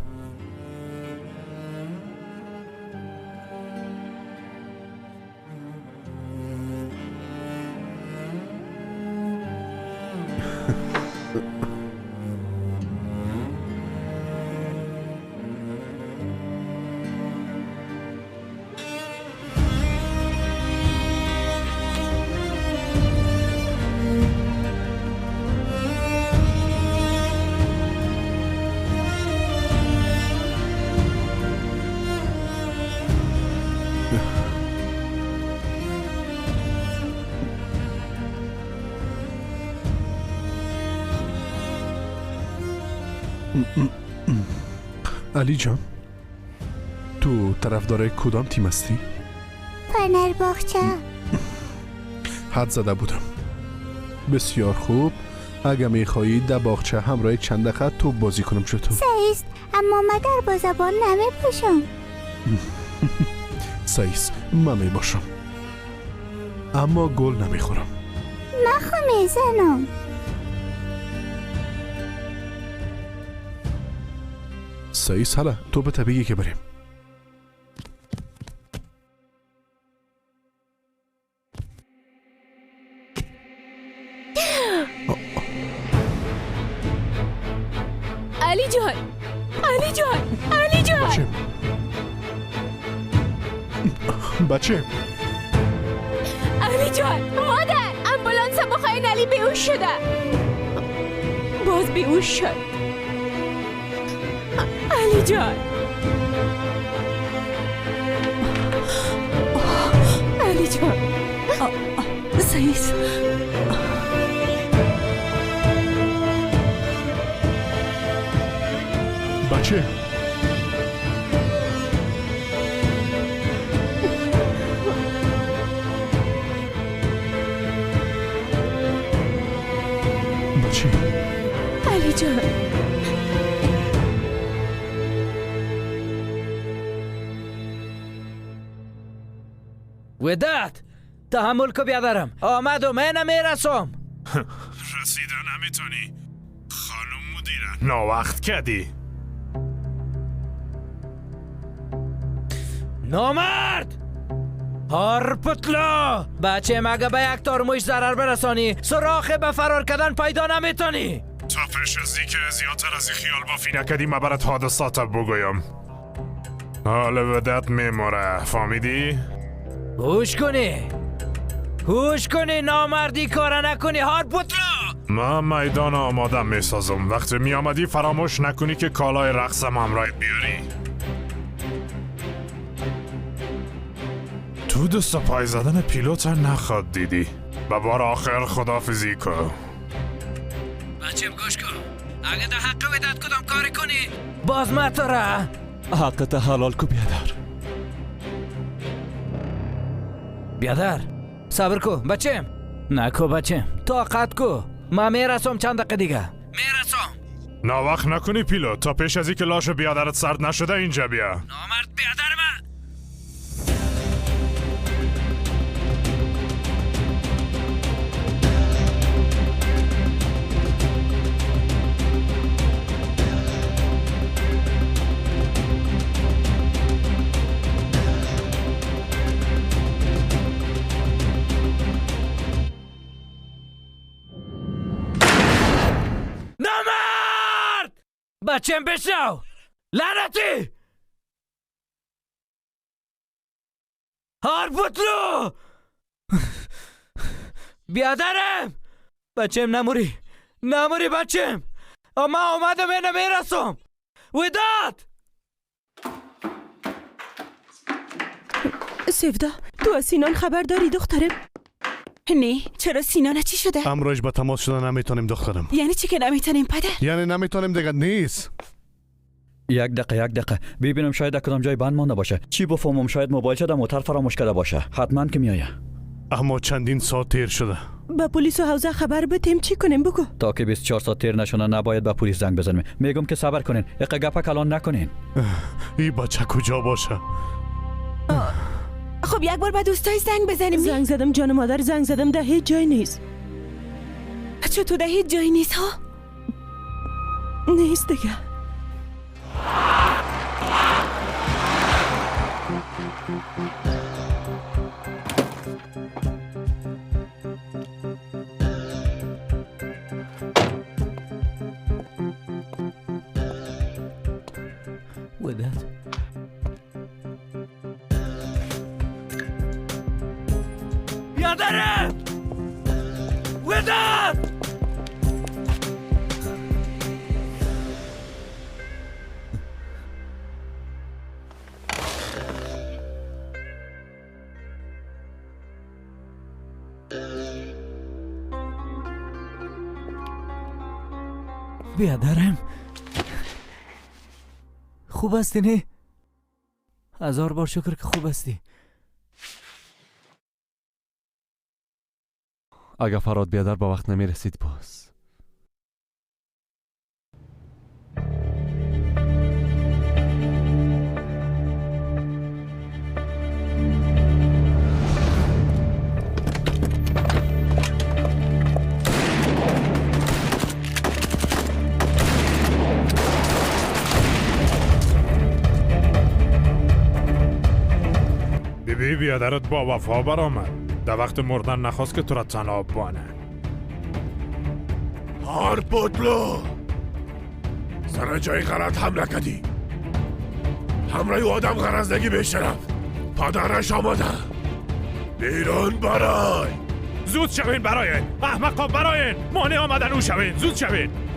علی جان، تو طرفدار کدام تیم هستی؟ فنرباغچه. حد زده بودم. بسیار خوب. اگه میخوایی در باغچه همراه چند دقیقه توپ بازی کنم چطور؟ صحیح است، اما من در بازبان نمیپوشم. صحیح است، من میباشم اما گل نمیخورم. من خو میزنم. صحیح است، حالا توپ طبیعی که بریم. علی جان، علی جان، علی جان. بچه، علی جان، مادر، امبولانس بخواین. علی بیهوش شده، باز بیهوش شد. علی جان، علی جان. صحیح است. بچه، بچه. علی جان، وداد، تحمل کو بیادرم. آمدم، من میرسم. رسیده نمیتونی خانم مدیره، ناوقت کردی. نامرد هارپوتلو، بچه مگه به یک تار موش ضرر برسانی سراخ به فرار کردن پیدا نمیتونی. تا پیش از که زیادتر از خیال بافی نکردی من برات حادثات بگویم. حال ودت میموره، فهمیدی؟ هوش کنی، هوش کنی، نامردی کار نکنی هارپوتلو. من میدان آماده میسازم. وقتی میامدی فراموش نکنی که کالای رقصم همراه بیاری. تو دست پای زدن پیلوت نخواد دیدی. به بار آخر خدافزی کن. بچم گوش کن، اگه در حق ودت کدام کاری کنی باز ما تو را حقت حلال کو بیادر. بیادر صبر کو بچم، نکو بچم، طاقت کو، ما میرسم چند دقیقه دیگه میرسم. ناوقت نکنی پیلوت، تا پیش از اینکه لاش بیادرت سرد نشده اینجا بیا. نامرد بیادر من. بچم بشنو، لعنتی هارپوتلو. بیادرم، بچم نموری، نموری بچم. ما آمدم اینه میرسم. وداد. سیودا، تو از سینان خبر داری دخترم؟ نه، چرا سینا چی شده؟ امروز با تماس شده نمیتونیم دخترم. یعنی چی که نمیتونیم پدر؟ یعنی نمیتونیم دیگه نیست. یک دقیقه ببینم شاید در کدام جای بند مانده باشه. چی بفهمم شاید موبایل شده موتر فراموش کرده باشه. حتما که میآید. اما چندین ساعت تیر شده. با پلیس و حوزه خبر بدیم چی کنیم بگو؟ تا که 24 ساعت تیر نشونه نباید به پلیس زنگ بزنیم. میگم که صبر کنین، اقا گپ کلان نکنین. این بچه کجا باشه؟ خب یک بار با دوستای زنگ بزنیم. زنگ زدم جان مادر، زنگ زدم، ده هیچ جای نیست. چطور ده هیچ جای نیست ها؟ نیست دیگه. وداد بیادرم وداد بیادرم خوب هستی نه؟ هزار بار شکر که خوب هستی. اگر فراد بیادر با وقت نمی رسید باز. بیبی بیادرت با وفا برآمد. در وقت مردن نخواست که تو را تنها بانه. هارپوتلو سر جای غلط حمله کردی. همراه آدم غرزدگی بیشرف. پدرش آمده. بیرون برای. زود شوین براین. احمقا براین. مانع آمدن او شوین. زود شوین.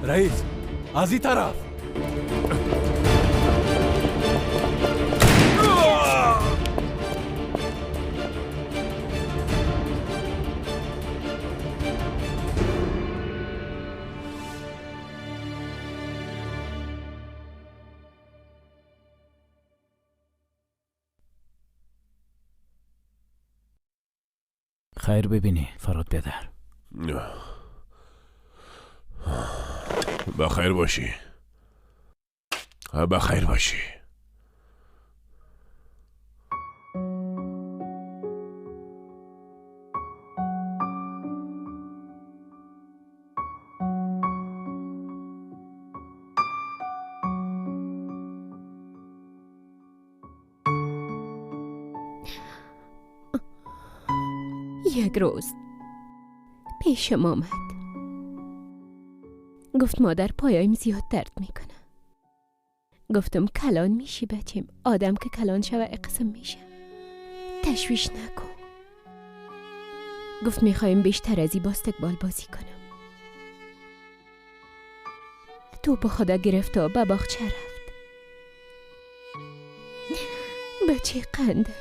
رئیس از این طرف. خیر ببینی فراد بیادر. بخیر باشی. بخیر باشی. یک روز پیشم آمد. گفت مادر پایم زیاد درد میکنه. گفتم کلان میشی بچیم، آدم که کلان شوه اقسم میشه، تشویش نکن. گفت میخوایم بیشتر از این باستکبال بازی کنم. توپ خدا گرفت و به باغچه رفت. بچه قنده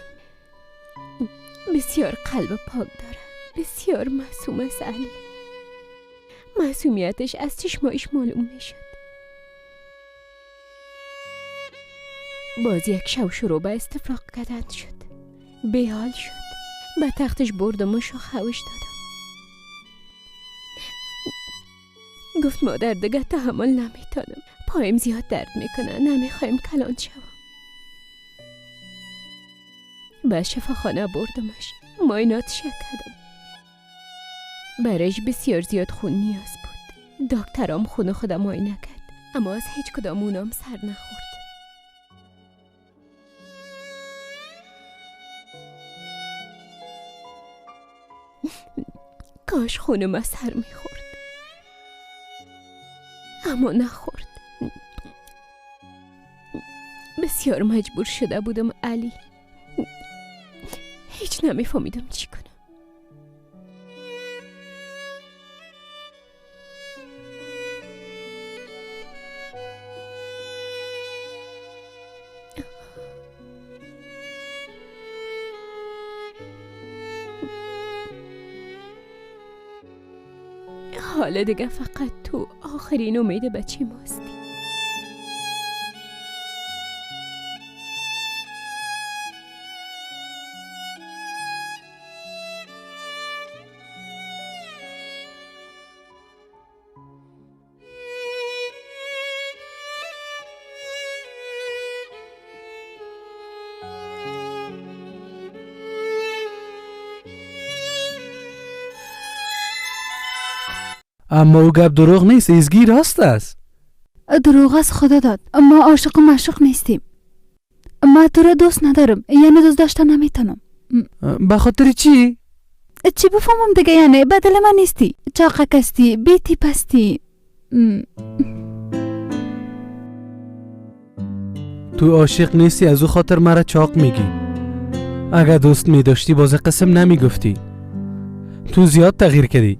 بسیار قلب پاک داره، بسیار معصوم است علی. معصومیتش از چشمایش معلوم میشد. باز یک شو شروع به استفراغ کردن شد. بیحال شد. به تختش بردم و خوش دادم. گفت مادر دیگه تحمل نمیتونم، پایم زیاد درد میکنه، نمیخوایم کلان شوم. به شفاخانه بردمش، معایناتش کردم. برایش بسیار زیاد خون نیاز بود. دکترام خون خودم معاینه کرد، اما از هیچ کدام اونام سر نخورد. کاش خون ما سر میخورد، اما نخورد. بسیار مجبور شده بودم علی. هیچ نمیفهمیدم چی کنم. حالا دیگه فقط تو آخرین امید بچه ماستی. اما او گپ دروغ نیست، ایزگی راست است. دروغ از خدا داد. ما عاشق و معشوق نیستیم. ما تو را دوست ندارم، یعنی دوست داشته نمیتونم. به خاطر چی؟ چی بفهمم دیگه، یعنی بدل من نیستی، چاقک هستی، بی تیپ هستی. تو عاشق نیستی، از او خاطر مرا چاق میگی. اگر دوست میداشتی باز قسم نمیگفتی. تو زیاد تغییر کردی.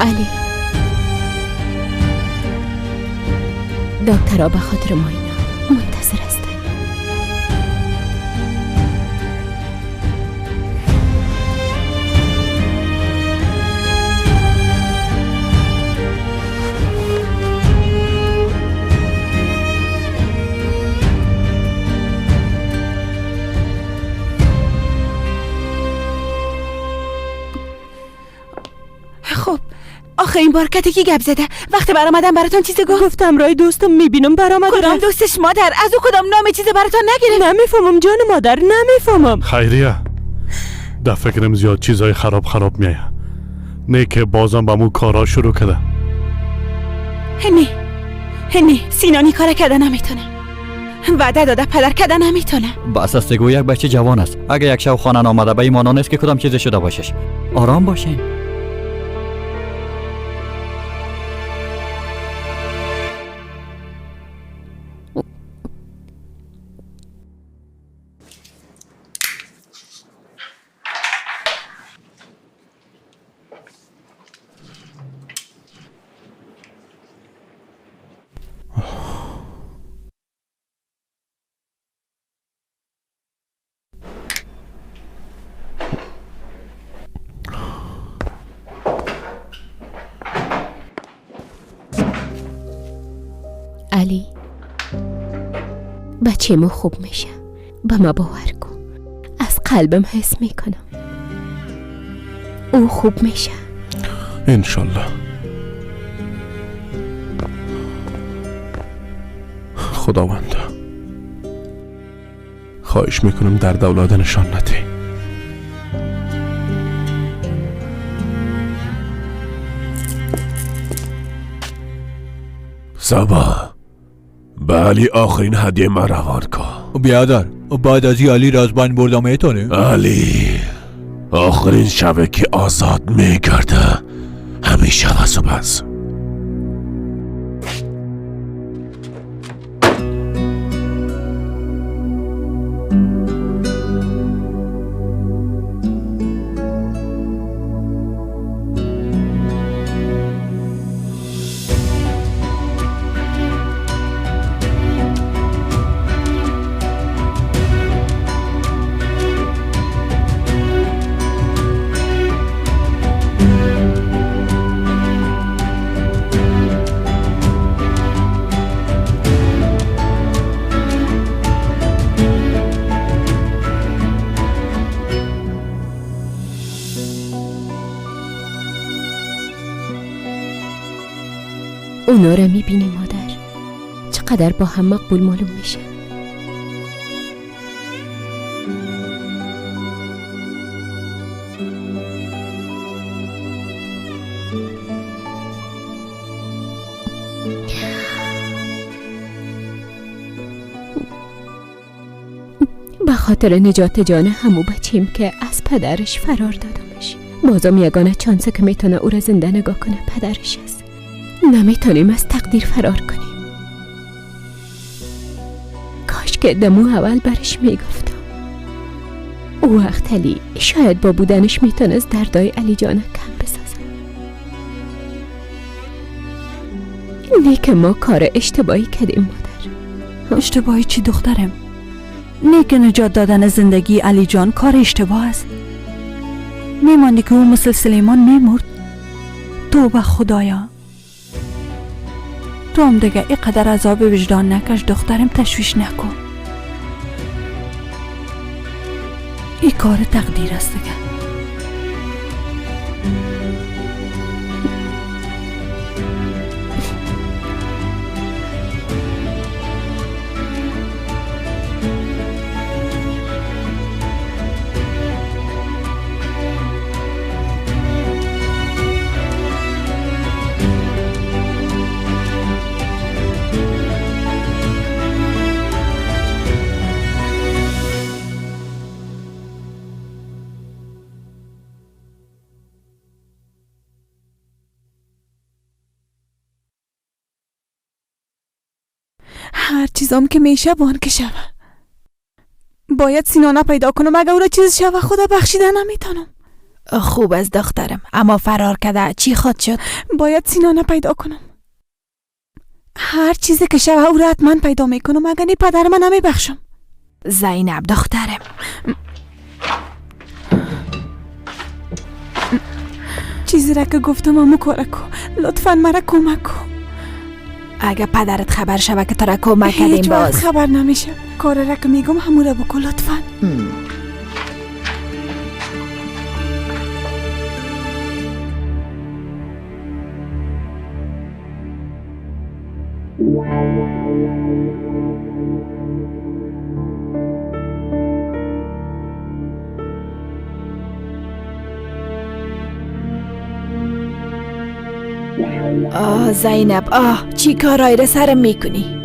علی، دکترها به خاطر ما اینا منتظر هستن. آخه این بار کتی گپ زده؟ وقتی برآمدم براتون چیزی گفت؟ گفتم رای دوستم میبینم برآمد. کدام دوستش مادر؟ از او کدام نام چیز براتون نگرفت؟ نمیفهمم جان مادر، نمیفهمم. خیریه در فکرم زیاد چیزای خراب خراب میایه. نه که بازم به مو کارا شروع کرده. نه نه سینانی کار کرده نمیتونه. وعده داده پدر کرده نمیتونه. بس است گو، یک بچه جوان است. اگه یک شب خانه آمده به ایمان نیست که کدام چیز شده باشش. آرام باشین. علی، بچه ما خوب میشه، به ما باور کن. از قلبم حس میکنم او خوب میشه انشالله. خداوندا خواهش میکنم درد اولاد نشان نده. سبا به علی آخرین هدیه من روان کن. بیادر بعد از علی را از بین بردم میتونی؟ علی آخرین شبه که آزاد میگرده همیشه و بس. اونا را میبینی مادر، چقدر با هم مقبول معلوم میشه. به خاطر نجات جان همو بچیم که از پدرش فرار دادمش، بازم یگانه چانسه که میتونه او را زنده نگاه کنه پدرش است. نمیتونیم از تقدیر فرار کنیم. کاش که دمو اول برش میگفتم. او وقت علی شاید با بودنش میتونست دردای علی جان کم بسازه. نه که ما کار اشتباهی کردیم مادر. اشتباهی چی دخترم؟ نه که نجات دادن زندگی علی جان کار اشتباه است. میماندی که او مثل سلیمان میمرد. توبه خدایا، تو هم دیگه اینقدر عذاب وجدان نکش دخترم، تشویش نکن. این کار تقدیر است دیگه. هر چیزام که میشه بان که شوه. باید سینانه پیدا کنم. اگه او را چیز شوه خدا بخشیده نمیتونم. خوب از دخترم، اما فرار کرده چی خود شد؟ باید سینانه پیدا کنم. هر چیزی که شوه او را حتما پیدا میکنم. اگه نی پدر من نمیبخشم. زینب دخترم، چیزی را که گفتم امو کار کو، لطفا مرا کمک کو. اگه پدرت خبر شوه که تو را کمک کردیم هیچ وقت باز خبر نمیشه. کار را که میگم همو را بکن لطفا. آه زینب، آه چی کارایی را سرم میکنی؟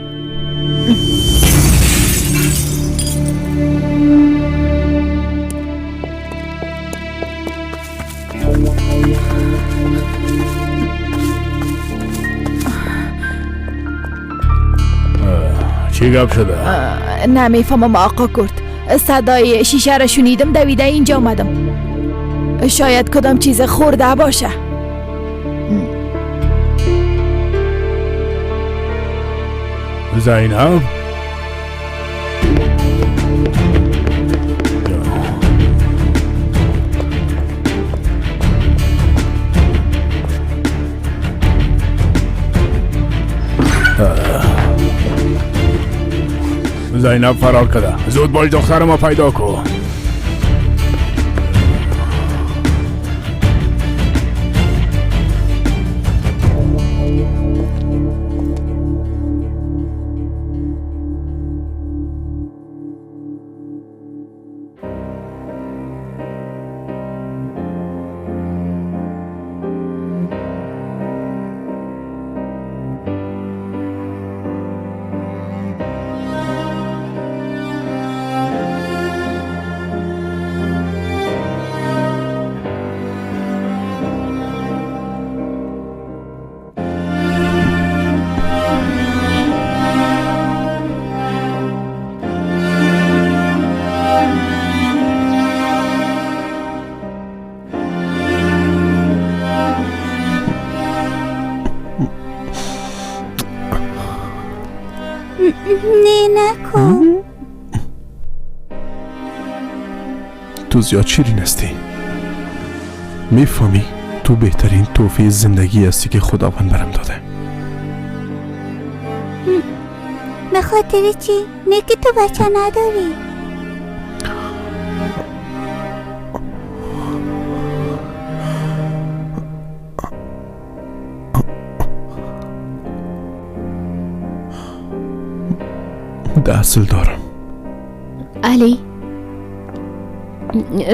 چی گپ شده؟ نمیفهمم آقا کرد. صدای شیشه را شنیدم، دویده اینجا آمدم. شاید کدام چیز خورده باشه. زینب، زینب فرار کرده. زود باش دختر ما پیدا کن. Не накун. Ту зиёд ширин ҳастӣ. Мефаҳмӣ, ту беҳтарин тӯҳфаи зиндагӣ ҳастӣ ки худованд барам дода. به خاطر چی؟ نه که تو بچه نداری. اصل دارم. علی،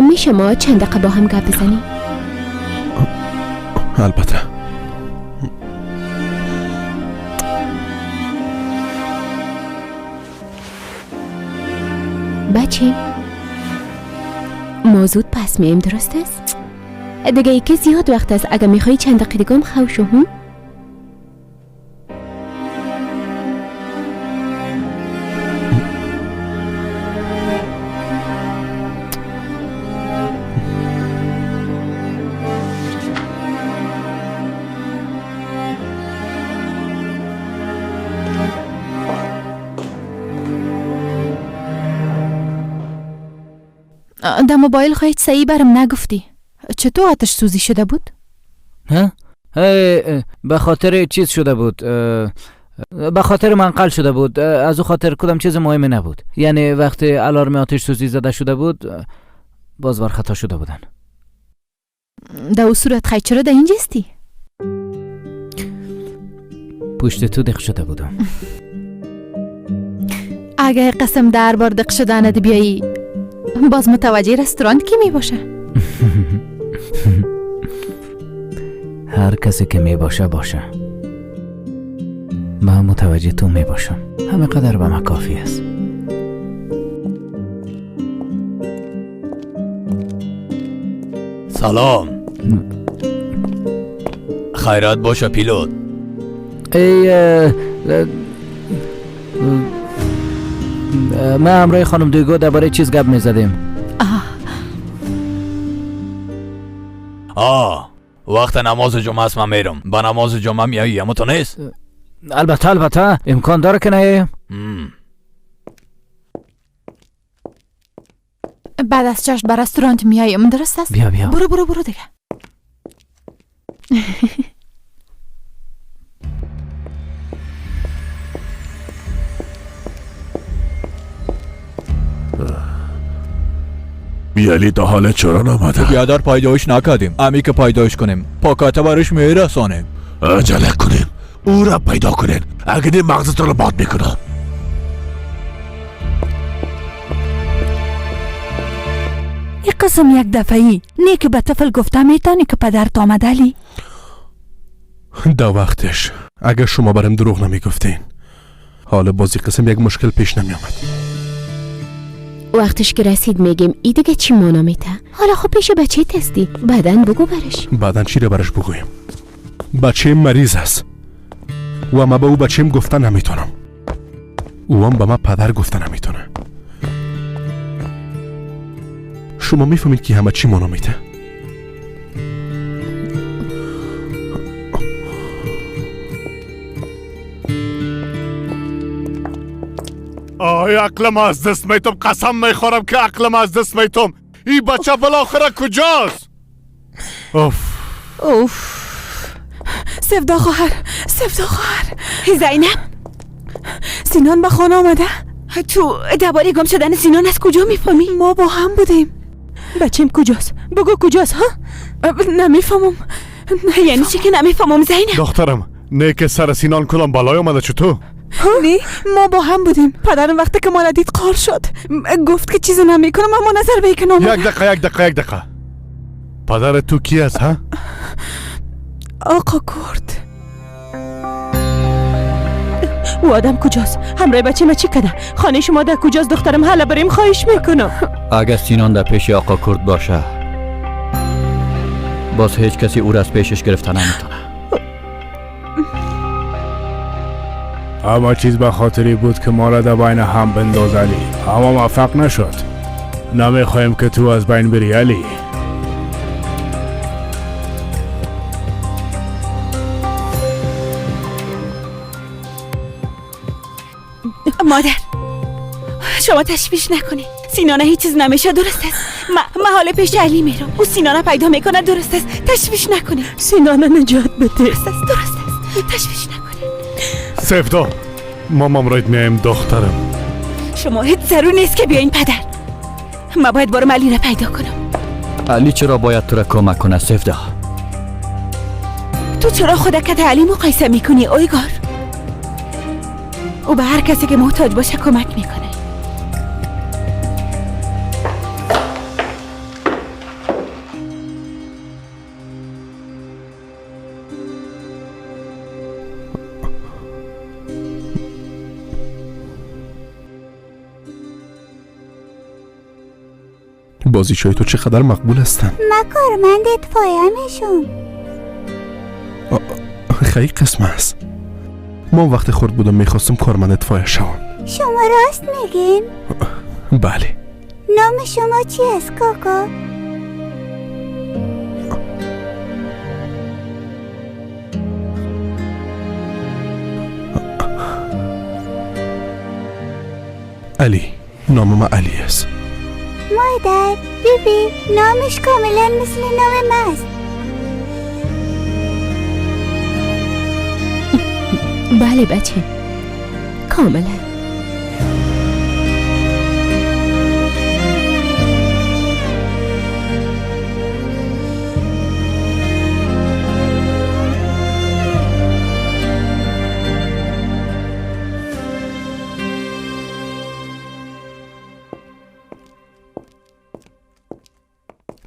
میشه ما چند دقیقه با هم گپ بزنیم؟ البته. بچه ما زود پس میم، درست است؟ دیگه یکی زیاد وقت است. اگه میخوای چند دقیقه دیگه هم خوشو هم؟ در موبایل خواهید صحیح برم نگفتی چطور آتش سوزی شده بود؟ ها؟ به خاطر چیز شده بود، به خاطر منقل شده بود. از او خاطر کدام چیز مهمی نبود. یعنی وقتی الارم آتش سوزی زده شده بود باز بر خطا شده بودن. در او صورت خواهید چرا در اینجاستی؟ پشت تو دق شده بودم. اگه قسم در بار دق شدنت بیایی باز متوجه رستوران کی می باشه؟ هر کسی که می باشه باشه، من متوجه تو می باشم. همه قدر به من کافی است. سلام. خیرات باشه پیلوت. ای ما همراه خانم دیگو درباره چیز گپ میزدیم. وقت نماز جمعه است، من میرم. با نماز جمعه میایی اما تو نیست؟ البته البته، امکان داره که نه. بعد از چشم به رستوران میایم، درست است؟ بیا بیا، برو برو برو دیگه. بیالی تا حال چرا نامده؟ بیادر پیدایش نکردیم. امی که پیدایش کنیم پاکت برش میرسانیم. عجله کنیم او را پیدا کنین، اگه نه مغزتون رو باد میکنم. این قسم یک دفعی نه که به طفل گفته میتونی که پدرت آمده علی. دا وقتش اگه شما برم دروغ نمیگفتین حالا بازی قسم یک مشکل پیش نمیامد. وقتش که رسید میگیم ای دیگه چی مانا میته. حالا خب پیش بچه تستی، بعدن بگو برش. بعدن چی رو برش بگویم؟ بچه مریض است و ما به او بچیم گفته نمیتونم، او هم به ما پدر گفته نمیتونه. شما میفهمید که همه چی مانا میته؟ آی عقلم از دست میتم، قسم میخورم که عقلم از دست میتم. این بچه بالاخره کجاست؟ اوف اوف. سفدا خواهر، سفدا خواهر. زینب، سینان به خانه آمده. تو درباره گم شدن سینان از کجا میفهمی؟ ما با هم بودیم. بچیم کجاست؟ بگو کجاست ها؟ نمیفهمم. یعنی چی که نمیفهمم زینب؟ دخترم نه که سر سینان کلام بالای آمده چطور؟ نه ما با هم بودیم. پدرم وقتی که ما را دید قار شد، گفت که چیزی نمیکنم اما نظر به ایکن آمده. یک دقیقه یک دقیقه یک دقیقه. پدر تو کی است ها؟ آقا کرد. او آدم کجاست؟ همراه بچه ما چی کده؟ خانه شما در کجاست دخترم؟ حالا بریم خواهش میکنم. اگه سینان در پیش آقا کرد باشه باز هیچ کسی او را از پیشش گرفته نمیتونه. اما چیز به خاطری بود که ما را در بین هم بنداز علی، اما موفق نشد. نمیخوایم که تو از بین بری علی. مادر شما تشویش نکنید، سینانه هیچ چیز نمیشه، درست است. ما حال پیش علی میرم، او سینانه پیدا میکنه، درست است. تشویش نکنید. سینانه نجات بده. درست است، درست است، تشویش نکنید. سفدا مامام راید میایم دخترم. شما هیچ ضرور نیست که بیاین پدر، ما باید بارم علی را پیدا کنم. علی چرا باید تو را کمک کنه سفدا؟ تو چرا خودت علی مقایسه میکنی اویگار؟ او به هر کسی که محتاج باشه کمک میکنه. بازیچهای تو چقدر مقبول هستن. من کارمند اطفایه میشم. خیلی قسم است. ما وقتی خرد بودم میخواستم کارمند اطفایه شوم. شما راست میگین؟ بله. نام شما چی است کاکا؟ علی. نام ما علی است. مادر، بیبی، نامش کاملا مثل نام من است. بله بچه، کاملا.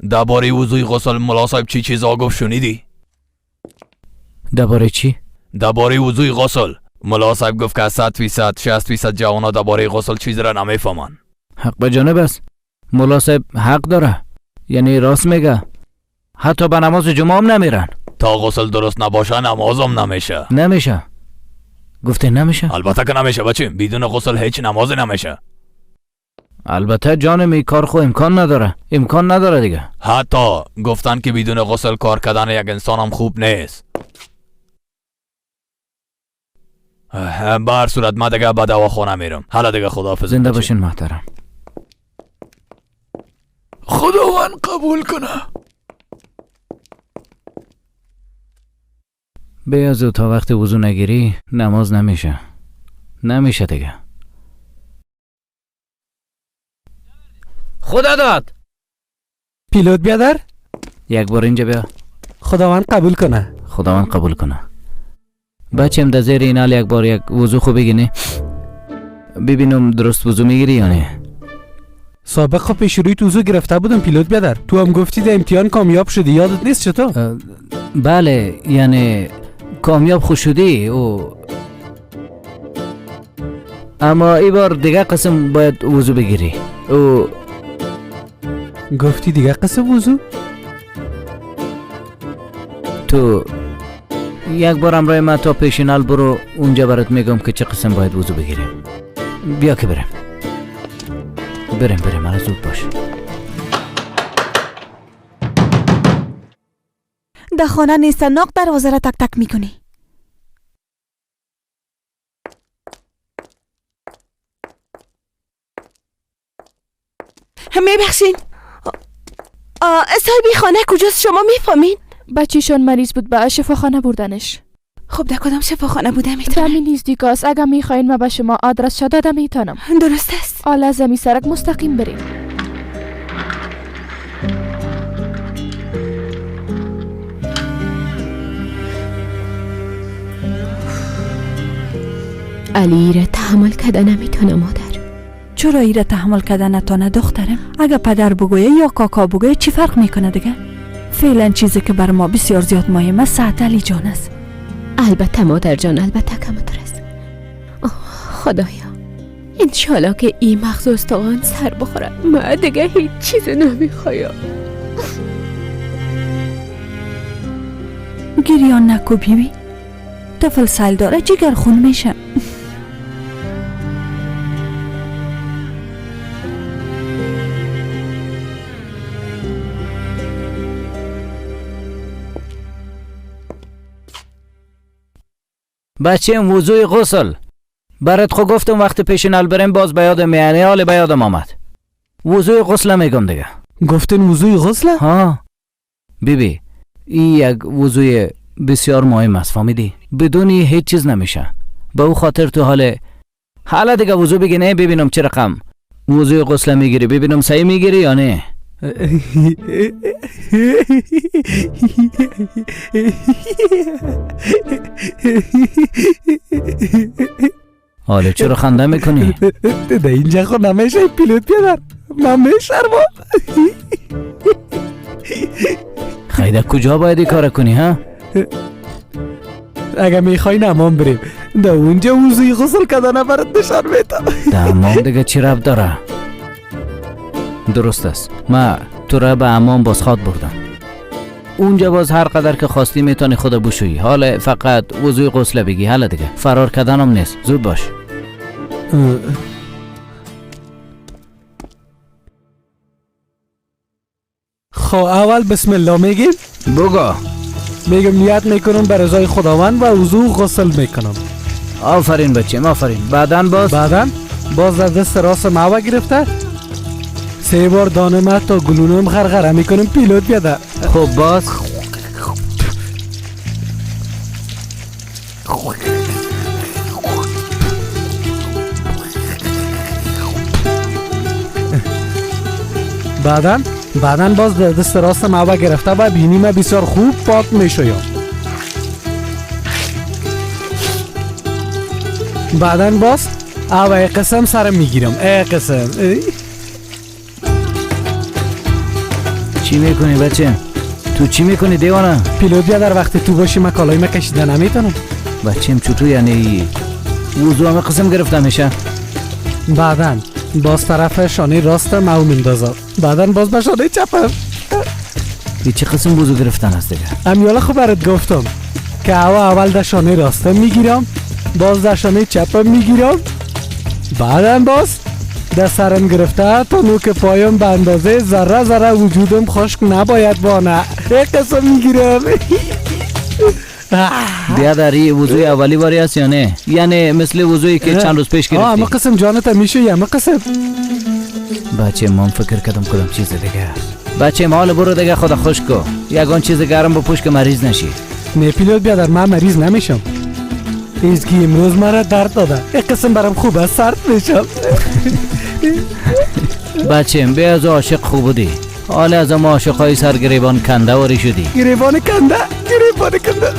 درباره وضوی غسل ملا صاحب چی چیزا گفت شنیدی؟ درباره چی؟ درباره وضوی غسل ملا صاحب گفت که 100% 60% جوانا درباره غسل چیز را نمیفهمن. حق به جانب است. ملا صاحب حق داره، یعنی راست میگه. حتی به نماز جمعه هم نمیرن. تا غسل درست نباشه نمازم نمیشه. نمیشه. گفته نمیشه؟ البته که نمیشه بچه، بدون غسل هیچ نمازی نمیشه. البته جانم این کار خو امکان نداره، امکان نداره دیگه. حتی گفتن که بدون غسل کار کردن یک انسان هم خوب نیست. به هر صورت من دیگه به دواخانه میرم. حالا دیگه خداحافظ. زنده باشین محترم. خداوند قبول کنه. بیازو تا وقت وضو نگیری نماز نمیشه. نمیشه دیگه. خدا داد. پیلوت بیادر یک بار اینجا بیا. خداوند قبول کنه. خداوند قبول کنه. بچم در زیر اینال یک بار یک وضو خوب بگینی، ببینم درست وضو میگیری یا نه. سابق خب پیش روی وضو گرفته بودم پیلوت بیادر، تو هم گفتی در امتحان کامیاب شدی، یادت نیست چطور؟ بله یعنی کامیاب خو شدی او، اما ای بار دیگه قسم باید وضو بگیری. او گفتی دیگه قسم وضو؟ تو یک بار امرای من تا پیشینال برو، اونجا برات میگم که چه قسم باید وضو بگیریم. بیا که بریم بریم بریم، مرا زود باش. در خانه نیست، ناق دروازه را تک تک میکنی. میبخشین صاحبی خانه کجاست؟ شما میفهمین؟ بچهشان مریض بود، به شفاخانه بردنش. خب در کدام شفاخانه بوده میتونه؟ دمی نزدیک است، اگر میخواین ما به شما آدرس داده میتونم. درست است. حالا از می سرک مستقیم بریم. علی را تحمل کرده نمیتونه مادر. چرا ای را تحمل کرده نتانه دخترم؟ اگه پدر بگویه یا کاکا بگویه چی فرق میکنه دیگه؟ فعلا چیزی که بر ما بسیار زیاد مهم است ساعت علی جان است. البته مادر جان، البته کمتر است. خدایا انشالله که این مغز استخوان سر بخوره. من دیگه هیچ چیز نمیخوایم. گریان نکو بیبی، طفل سیل داره جگر خون میشه. بچه وضوی غسل. برات خو گفتم وقتی پیش نل بریم باز به یادم، یعنی حال به یادم آمد. وضوی غسل میگم دیگه. گفتین وضوی غسل؟ ها بیبی، این یک وضوی بسیار مهم است، فهمیدی؟ بدون هیچ چیز نمیشه. به او خاطر تو حالا دیگه وضو بگی، نه ببینم چه رقم وضوی غسل میگیری، ببینم صحیح میگیری یا نه. حالا چرا خنده میکنی؟ ده اینجا خود نمیشه پیلوت بیادر، من میشرمم. خیلی کجا باید این کار کنی ها؟ اگه میخوای نمان بریم ده اونجا وضوی غسل کردن برات نشان میتم. ده حمام دیگه چی رب داره؟ درست است، ما تو را به حمام باز خواد بردم، اونجا باز هر قدر که خواستی میتونی خود بشویی. حالا فقط وضوی غسل بگی، حالا دیگه فرار کردنم نیست، زود باش. خب اول بسم الله میگیم. بگو. میگم نیت میکنم به رضای خداوند و وضو غسل میکنم. آفرین بچیم، آفرین. بعدن باز؟ بعدن باز در دست راست معوه گرفته 3 بار دانه تا گلونم غرغره میکنم پیلوت بیاده. خب باز؟ بعدن باز دست راست معوه گرفته و بینیم بسیار خوب پاک میشویم. بعدن باز اوه قسم سرم میگیرم. ای قسم چی میکنی بچه؟ تو چی میکنی دیوانه؟ پیلوت بیا در وقتی تو باشی من کالای ما کشیده نمیتونم. بچیم چطور یعنی وضو همه قسم گرفته میشه؟ بعدن باز طرف شانه راست مو میندازم، بعدن باز به شانه چپم. این چه قسم وضو گرفتن است دیگه؟ امیالا خوب برات گفتم که اول در شانه راستم میگیرم، باز در شانه چپم میگیرم، بعدن باز در سرم گرفته تا نوک پایم به اندازه ذره ذره وجودم خشک نباید بانه. یک قسم میگیرم. بیا در این وضوی اولی باری است یا نه؟ یعنی مثل وضویی که چند روز پیش گرفتی؟ همه قسم جانت میشه یا همه قسم. بچه من فکر کردم کدام چیز دیگه است. بچه مال برو دیگه خدا خوش کو، یگان چیز گرم بپوش که مریض نشی. نه پیلوت بیادر من مریض نمیشم. ایزگی امروز مرا درد داده، یک قسم برام خوب است سرد میشم. بچه بیا از عاشق خوب بودی، حالا از ما عاشقای سرگریبان کنده واری شدی. گریبان کنده، گریبان کنده.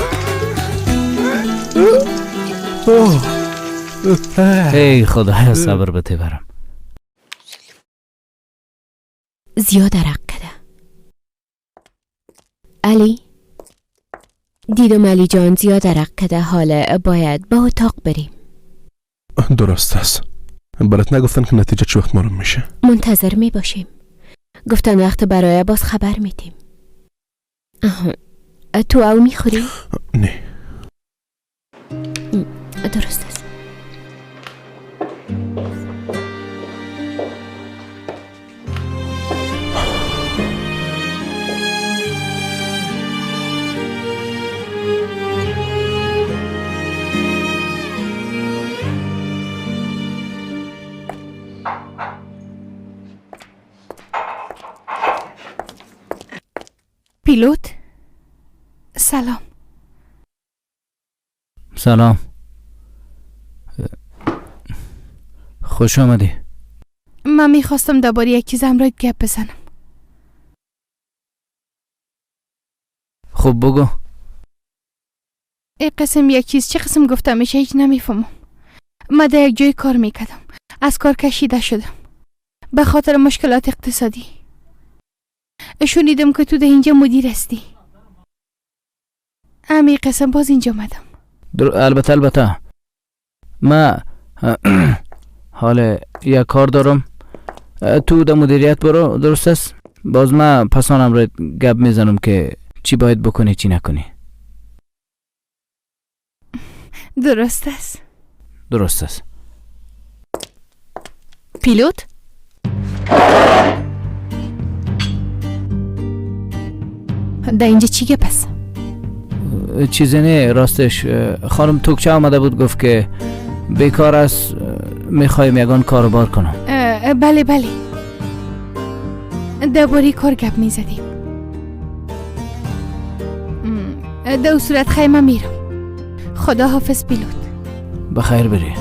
ای خدایا صبر بده برم. زیاد عرق کده علی. دیدم علی جان زیاد عرق کده، حالا باید با اتاق بریم. درست است. برات نگفتن که نتیجه چه وقت معلوم میشه؟ منتظر می باشیم. گفتن وقت برای باز خبر میدیم. تو او میخوری؟ نه. درست است. پیلوت سلام. سلام، خوش آمدی. من میخواستم درباره یک چیز همراهت گپ بزنم. خب بگو. ای قسم یک چیز چه قسم گفتم میشه هیچ نمیفهمم. من در یک جای کار میکردم، از کار کشیده شدم به خاطر مشکلات اقتصادی. شنیدم که تو در اینجا مدیر هستی. امی قسم باز اینجا آمدم. البته ما حال یک کار دارم، تو در مدیریت برو، درست است؟ باز ما پسانم رو گپ میزنم که چی باید بکنی چی نکنی. درست است. درست است. پیلوت در اینجا چی گپ است؟ چیزی نه راستش. خانم توکچه آمده بود گفت که بیکار است، میخوایم یگان کاروبار کنم. بله بله، درباره کار گپ میزدیم. در صورت خیمه میرم. خدا حافظ پیلوت. بخیر بری.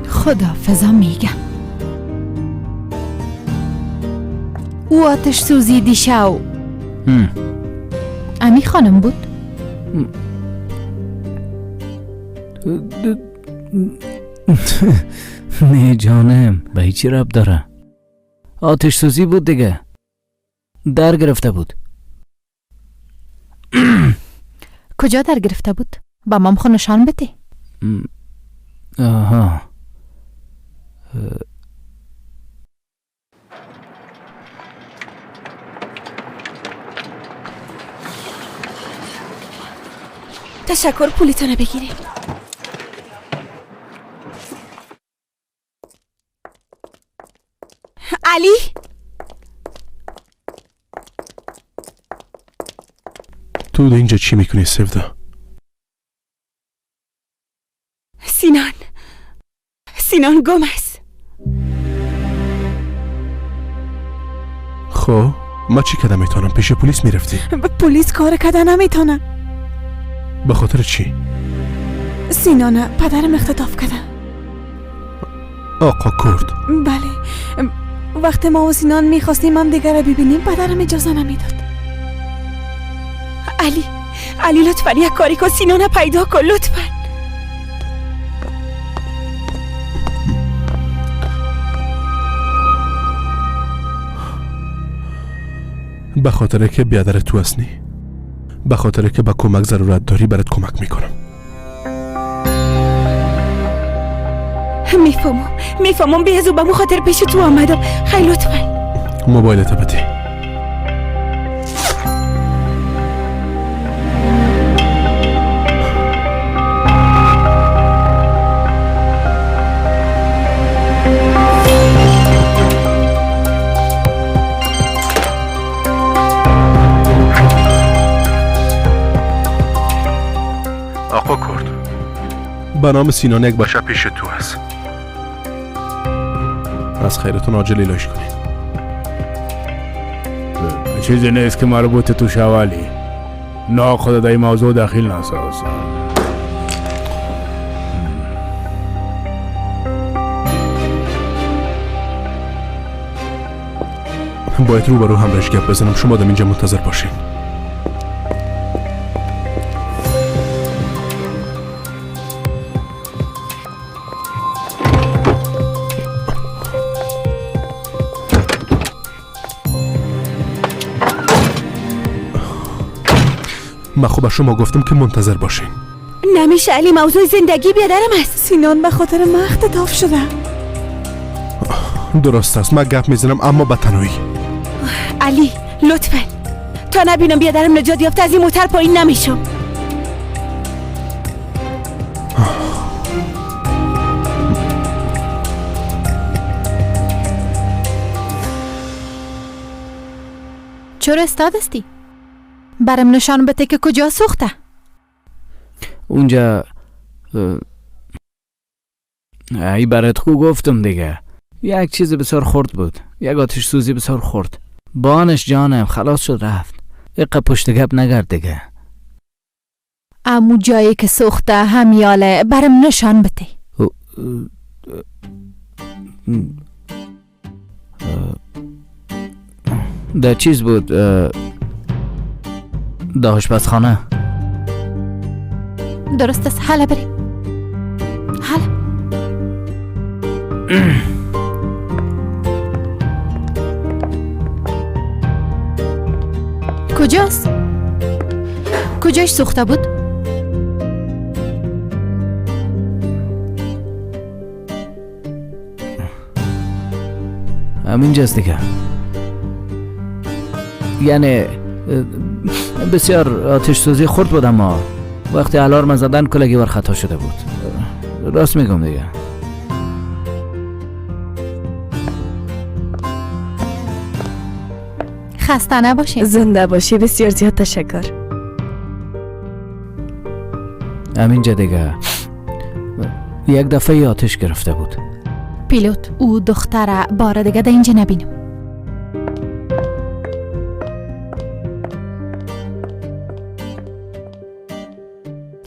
خدا فضا میگم او آتش سوزی دیشو امی خانم بود؟ نه جانم، به هیچی رب داره. آتش سوزی بود دیگه، در گرفته بود. کجا در گرفته بود؟ با مام خود نشان بده. آها. تشکر، پولیتانه بگیریم. علی، تو اینجا چی میکنی سفدا؟ سینان، سینان گم است. خب ما چی کردم میتونم؟ پیش پلیس میرفتی؟ پلیس کار کده نمیتونه. به خاطر چی؟ سینانه پدرم اختطاف کرده. آقا کرد؟ بله، وقتی ما و سینان میخواستیم هم دیگر را ببینیم پدرم اجازه نمیداد. علی، علی لطفا یک کاری کن، سینانه پیدا کن لطفا. به خاطر که بیادر تو هستی، به خاطر که به کمک ضرورت داری برات کمک میکنم. میفهمم، میفهمم، بیازو به مو خاطر پیش تو آمدم. خیلی لطفا موبایلت بده. آقا کرد، به نام سینان یک بچه پیش تو هست. از خیرتون عاجل ایلاش کنید. چیزی نیست که مربوط تو شوالی. نه خدا در این موضوع دخیل نساز. باید رو برو همراهش گپ بزنم. شما دم اینجا منتظر باشین. من خب به شما گفتم که منتظر باشین. نمیشه علی، موضوع زندگی بیادرم است. سینان به خاطر من اختطاف شده. درست است، من گپ میزنم اما به تنهایی. علی لطفا تا نبینم بیادرم نجات یافته از این موتر پایین نمیشم. چرا استاد هستی؟ برم نشان بده که کجا سوخته. اونجا ای برات خوب گفتم دیگه، یک چیز بسیار خرد بود، یک آتش سوزی بسیار خرد. بانش جانم خلاص شد رفت. اقا پشت گپ نگرد دیگه. امو جایی که سوخته همیاله برم نشان بده. در چیز بود، در آشپزخانه. درست است، حالا بریم. حالا کجاست؟ کجاش سوخته بود؟ همینجاست دیگه. یعنی بسیار آتش سوزی خورد بود، اما وقتی الارم زدن کلگی ور خطا شده بود. راست میگم دیگه. خسته نباشین. زنده باشی. بسیار زیاد تشکر. همینجا دیگه یک دفعه آتش گرفته بود. پیلوت او دختره بار دیگه در اینجا نبینم.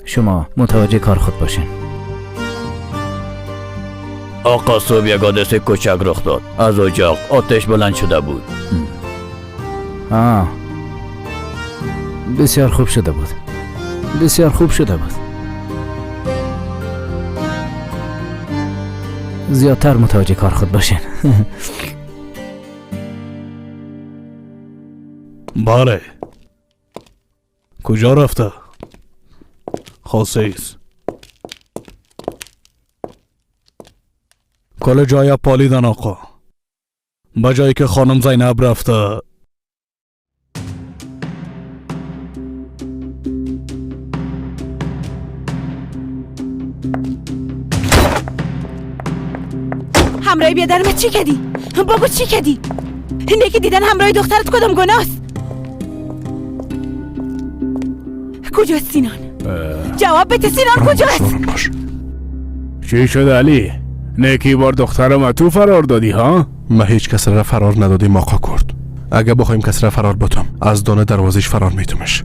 شما متوجه کار خود باشین. آقا صبح یک حادثه کوچک رخ داد. از اجاق آتش بلند شده بود. آه بسیار خوب شده بود. بسیار خوب شده بود. زیادتر متوجه کار خود باشین. بله کجا رفته؟ خاصیس کل جای پالیدن آقا. به جایی که خانم زینب رفته. همراه بیادرم چی کردی؟ بگو چی کردی؟ نیکی دیدن همراه دخترت کدام گناه است؟ کجاست سینان؟ جواب بده سینان کجاست؟ چی شد علی؟ نیکی بار دخترم تو فرار دادی ها؟ ما هیچ کس را فرار ندادیم آقا کرد. اگه بخوایم کس را فرار بتم از دانه دروازش فرار میتمش.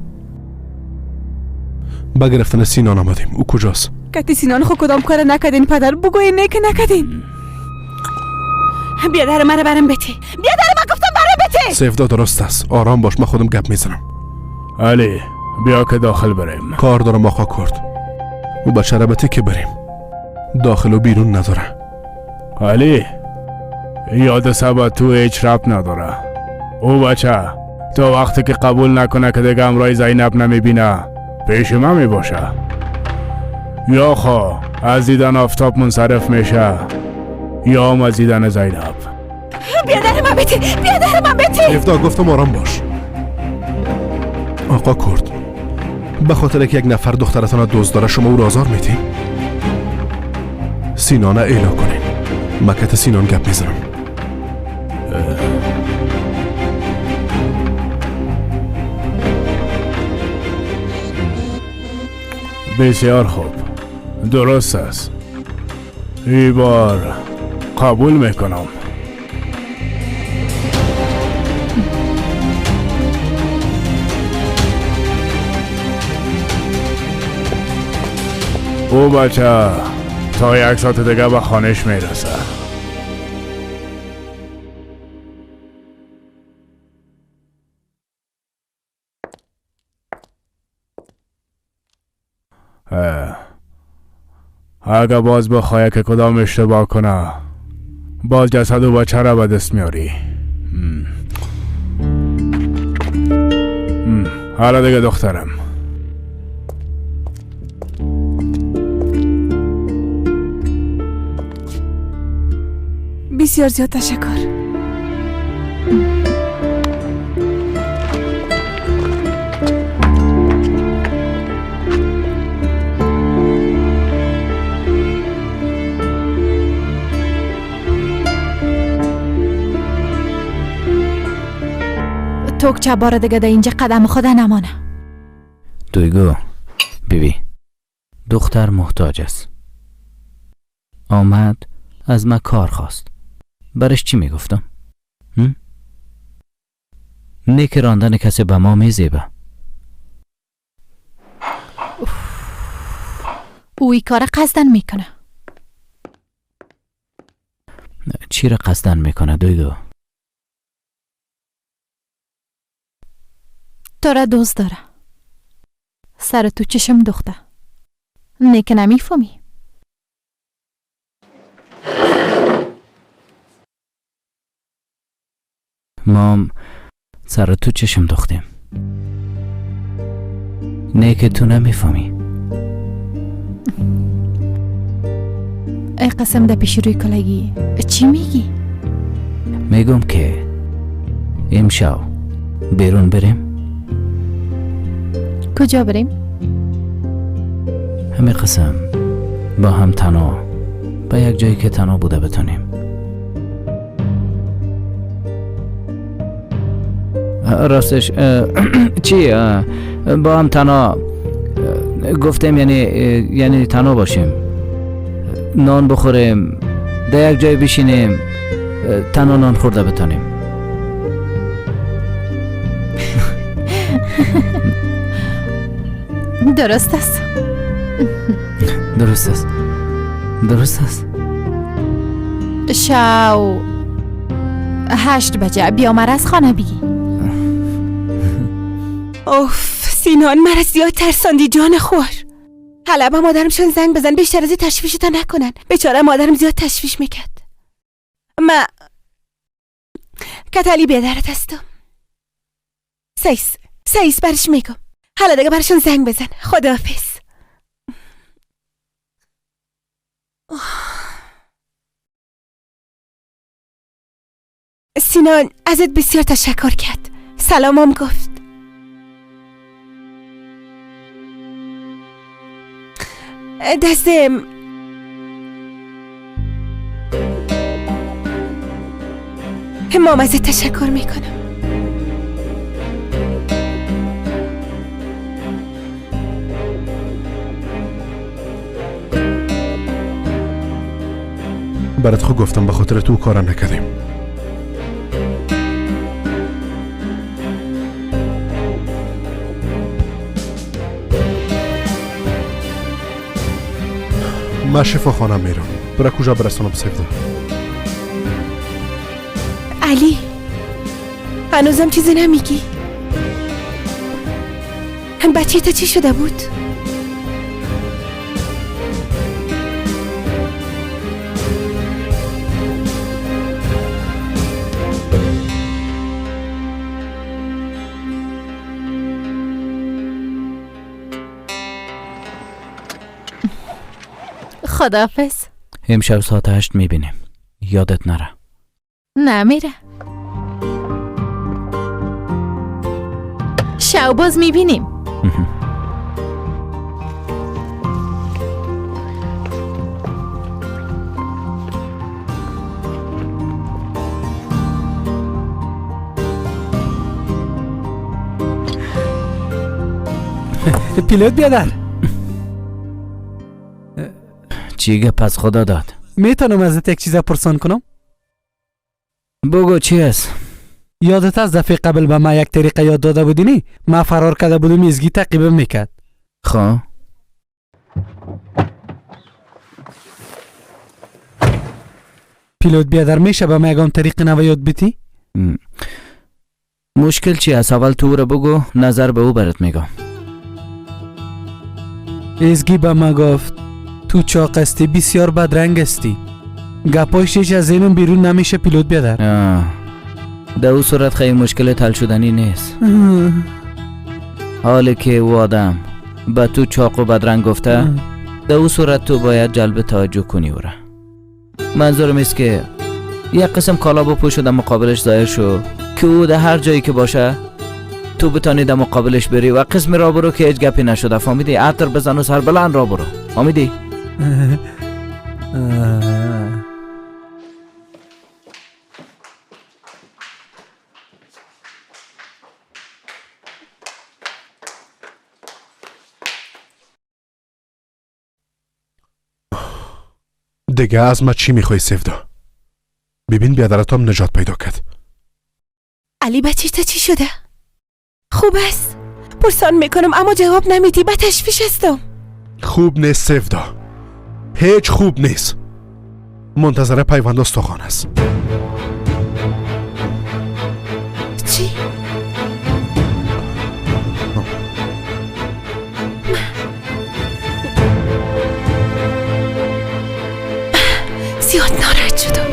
با گرفتن سینان آمدیم. او کجاست؟ کتی سینان خو کدام کار نکردین پدر؟ بگوی نیک نکردین. بیادر مرا برم بته. بیادر من گفتم برم بته. سیفدا درست است. آرام باش من خودم گپ میزنم. علی بیا که داخل بریم. کار دارم آقا کرد. او بچه را بته که بریم. داخل و بیرون نداره. علی یاد سبا تو هیچ ربط نداره. او بچه تا وقتی که قبول نکنه که دیگه همراه زینب نمیبینه پیش من میباشه. یا خو از دیدن آفتاب منصرف میشه یا هم از دیدن زینب. بیادر من بته. بیادر من بته. افدا گفتم آرام باش. آقا کرد به خاطر که یک نفر دخترتان را دزد داره شما او را آزار میدین؟ سینانه اعلا کنین. مکت سینان گپ میزنم. بسیار خوب درست است. ای بار قبول میکنم. او بچه تا یک ساعت دیگه به خانهش میرسه. اگه باز بخواه که کدام اشتباه کنه باز جسد و بچه را به دست میاری. حالا دیگه دخترم. بسیار زیاد تشکر. توکچه بار دیگه در اینجا قدم خدا نمانه. دویگو بیبی دختر محتاج است. آمد از من کار خواست. برش چی میگفتم؟ نیک راندن کسی به ما میزیبه. او ای کار قصدن میکنه. چی را قصدن میکنه دویگو؟ تو را دوست داره. سر تو چشم دوخته. نه که نمیفهمی. ما سر تو چشم دوختیم. نه که تو نمیفهمی. ای قسم ده پیش روی کلگی چی میگی؟ میگم که امشب بیرون بریم. کجا بریم؟ همه قسم با هم تنها به یک جایی که تنها بوده بتونیم. راستش چی با هم تنها گفتیم، یعنی تنها باشیم، نان بخوریم، در یک جای بشینیم، تنها نان خورده بتانیم. درست است. درست است، درست است. شو 8 بجه بیا مرا از خانه بگی. اوف سینان، مرا زیاد ترساندی جان خور. حالا با مادرم شون زنگ بزن، بیشتر از این تشویشت نکنن. بیچاره مادرم زیاد تشویش میکرد. ما کتالی بیادرت هستم. سیس سیس برش میگم. حالا دیگه برشون زنگ بزن. خداحافظ. سینان ازت بسیار تشکر کرد. سلامم گفت. دستم مام ازت تشکر میکنم. برات خود گفتم به خاطر تو کارا نکردیم. من شفاخانه میرم. برا کجا برسانم سفده؟ علی هنوزم چیزی نمیگی؟ هم بچه تا چی شده بود؟ خداحافظ. امشب ساعت 8 میبینیم. یادت نره. نه میره. شب باز میبینیم. پیلوت بیادر. چی گپ از خدا داد؟ میتونم ازت یک چیز پرسان کنم؟ بگو چی است؟ یادت از دفعه قبل به من یک طریقه یاد داده بودی نی؟ من فرار کرده بودم، ازگی تعقیبم میکرد. خب پیلوت بیادر میشه به من یگان طریق نو یاد بیتی؟ مشکل چی است؟ اول تو رو بگو، نظر به او برات میگم. ازگی به من گفت تو چاق هستی، بسیار بدرنگ هستی. گپایش هیچ از ذهنم بیرون نمیشه پیلوت بیادر. در او صورت خیلی مشکل حل شدنی نیست. حالی که او آدم به تو چاق و بدرنگ گفته، در او صورت تو باید جلب توجه کنی او را. منظورم است که یک قسم کالا بپوش و در مقابلش ظاهر شو که او در هر جایی که باشه تو بتانی در مقابلش بری و قسم را برو که هیچ گپی نشده. فهمیدی؟ عطر بزن و سر بلند را برو. فهمیدی؟ دیگه از ما چی میخوای سفدا؟ ببین بیادرتم نجات پیدا کرد. علی بچه تا چی شده؟ خوب است؟ پرسان میکنم اما جواب نمیدی. به تشویش هستم. خوب نیست سفدا، هیچ خوب نیست. منتظر پیوند استخوان است. چی؟ زیاد ناراحت شدم.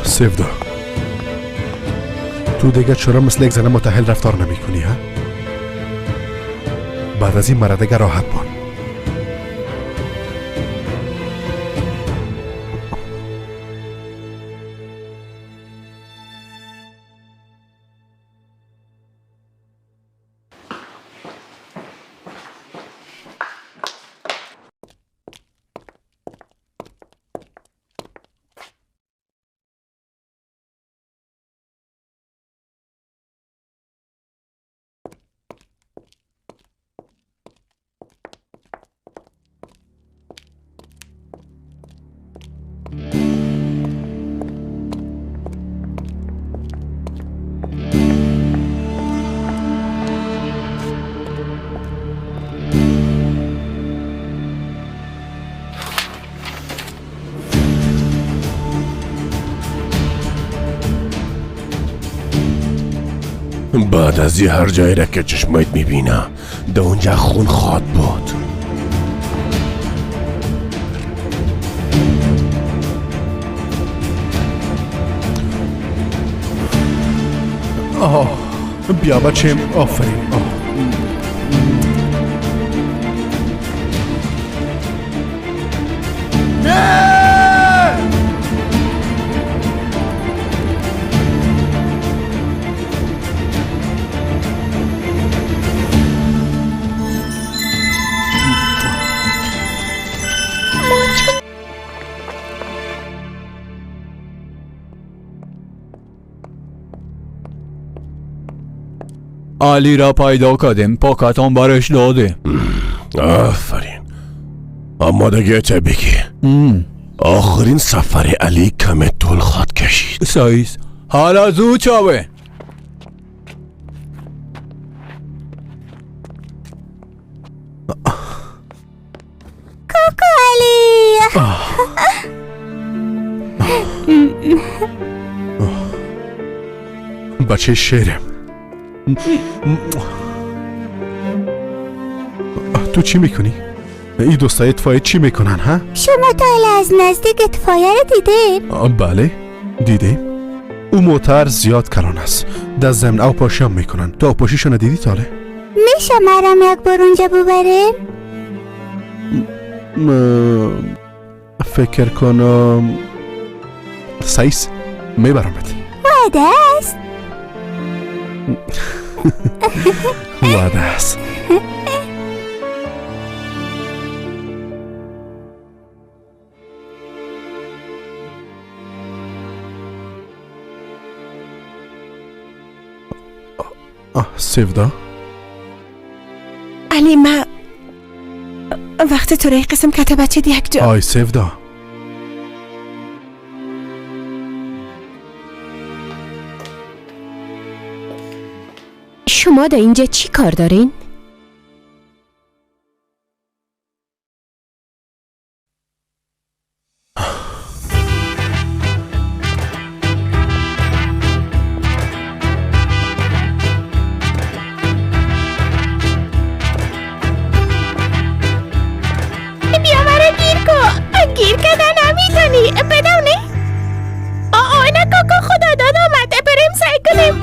سفدا، تو دیگه چرا مثل یک زن متحل رفتار نمی کنی ها؟ بعد از این مرا دیگه راحت بان. بعد از هر جایی را که چشمایت میبینه در اونجا خون خواد بود. آه بیا بچیم، آفرین. آه. علی را پیدا کردیم، پاکتان برش دادیم. آفرین. اما دیگه چه بگی؟ آخرین سفر علی کم طول خواد کشید. سایز حالا زود شوه. کوکو علی. بچه شیرم، تو چی میکنی؟ این دوستای اتفاقی چی میکنن ها؟ شما تا از نزدیک اتفاقی رو دیدیم؟ بله دیدیم. او موتر زیاد کلان است، در ضمن او پاشی هم میکنن. تو او پاشیشون دیدی تاله؟ میشه مرم یک بار اونجا ببریم؟ فکر کنم سایس میبرمت. وعده است. وعده است. سیودا علی، ما وقت تو رای قسم کته بچه یک جا. آی سیودا، شما در اینجا چی کار دارین؟ بیا مرا گیر کن. گیر کردن نمیتونی بدونی؟ آه نه کاکا، خدا داد آمده، بریم سعی کنیم.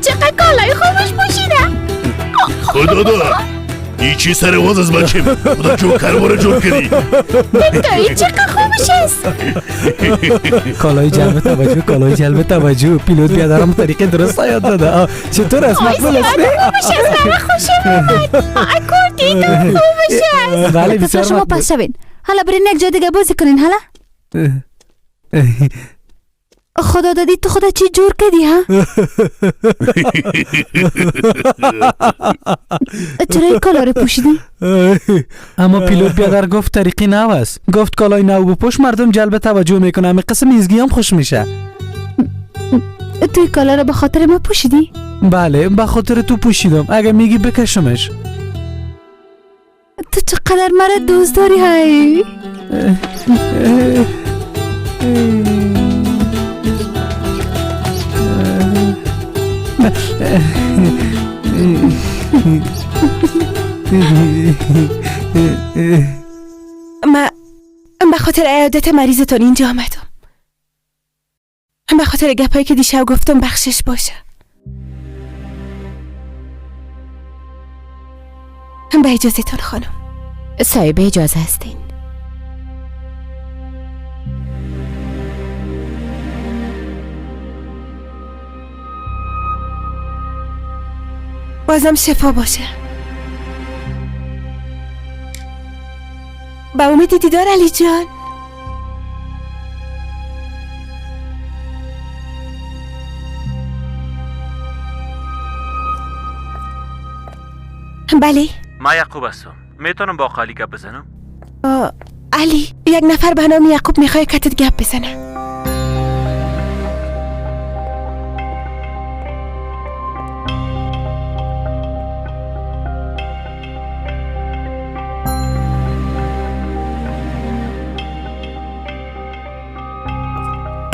چقدر کالای خوبش پوشیده. خدا داد این چی سر واز از بچیم؟ خدا جوکر برو جور کردی. دایی چقدر خوبش است. کالای جلب توجه، کالای جلب توجه. پیلوت بیادرم طریق درست یاد داده. چطور است؟ مقبول است؟ خوبش است، مرا خوشم آمد. کورتی تو خوبش است. بله بسیار. شما پس شوین، حالا برین یک جای دیگه بازی کنین. حالا خدا دادی تو خدا چی جور کردی ها؟ چرا این کالا رو پوشیدی؟ اما پیلوت بیادر گفت طریقی نو است. گفت کالای نو بپوش مردم جلب توجه میکنه، همه قسم ایزگی هم خوش میشه. تو این کالا رو به خاطر ما پوشیدی؟ بله به خاطر تو پوشیدم. اگه میگی بکشمش. تو چقدر مرا دوست داری های. ما به خاطر عیادت مریضتون اینجا آمدم. به خاطر گپایی که دیشب گفتم بخشش باشه. به اجازهتون خانم. صاحب اجازه هستین. بازم شفا باشه. با امید دیدار علی جان. بله ما یعقوب هستم. میتونم با علی گپ بزنم؟ علی، یک نفر به نام یعقوب میخواد کتت گپ بزنه.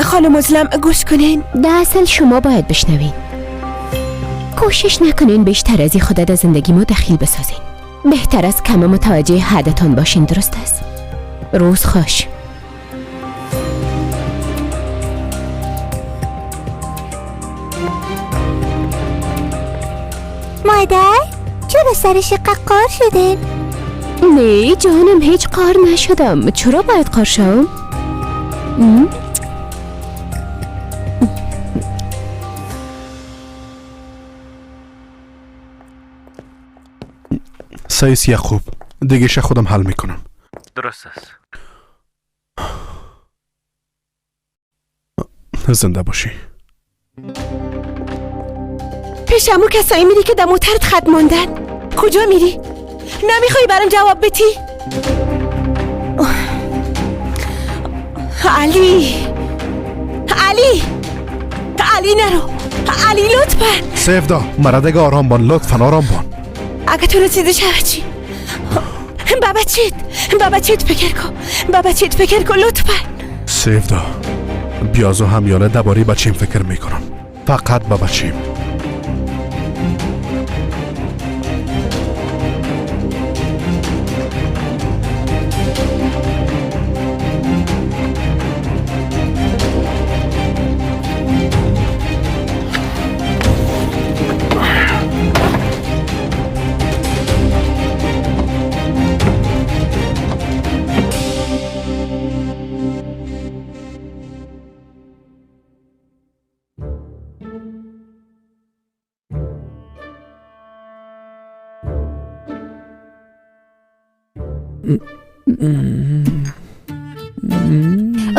خانم ازلم گوش کنین. در اصل شما باید بشنوین. کوشش نکنین بیشتر از خود در زندگی ما دخیل بسازین. بهتر از کم متوجه حدتان باشین، درست است؟ روز خوش. مادر چرا سرش قار شدین؟ نه جانم، هیچ قار نشدم. چرا باید قار شم؟ سیس یعقوب، دیگه خودم حل میکنم. درست است. زنده باشی. پیش امو کسایی میری که دموترت خط ماندن. کجا میری؟ نمیخوای برام جواب بدی؟ علی، علی، علی نرو، علی لطفا. سیفدا مرا دیگه آرام بان، لطفا آرام بان. اگه تو رو چیزی شود چی؟ بابا چیت؟ بابا چیت فکر کن، بابا چیت فکر کن لطفا. سیفدا بیازو همیانه درباره بچیم فکر میکنم، فقط به بچیم.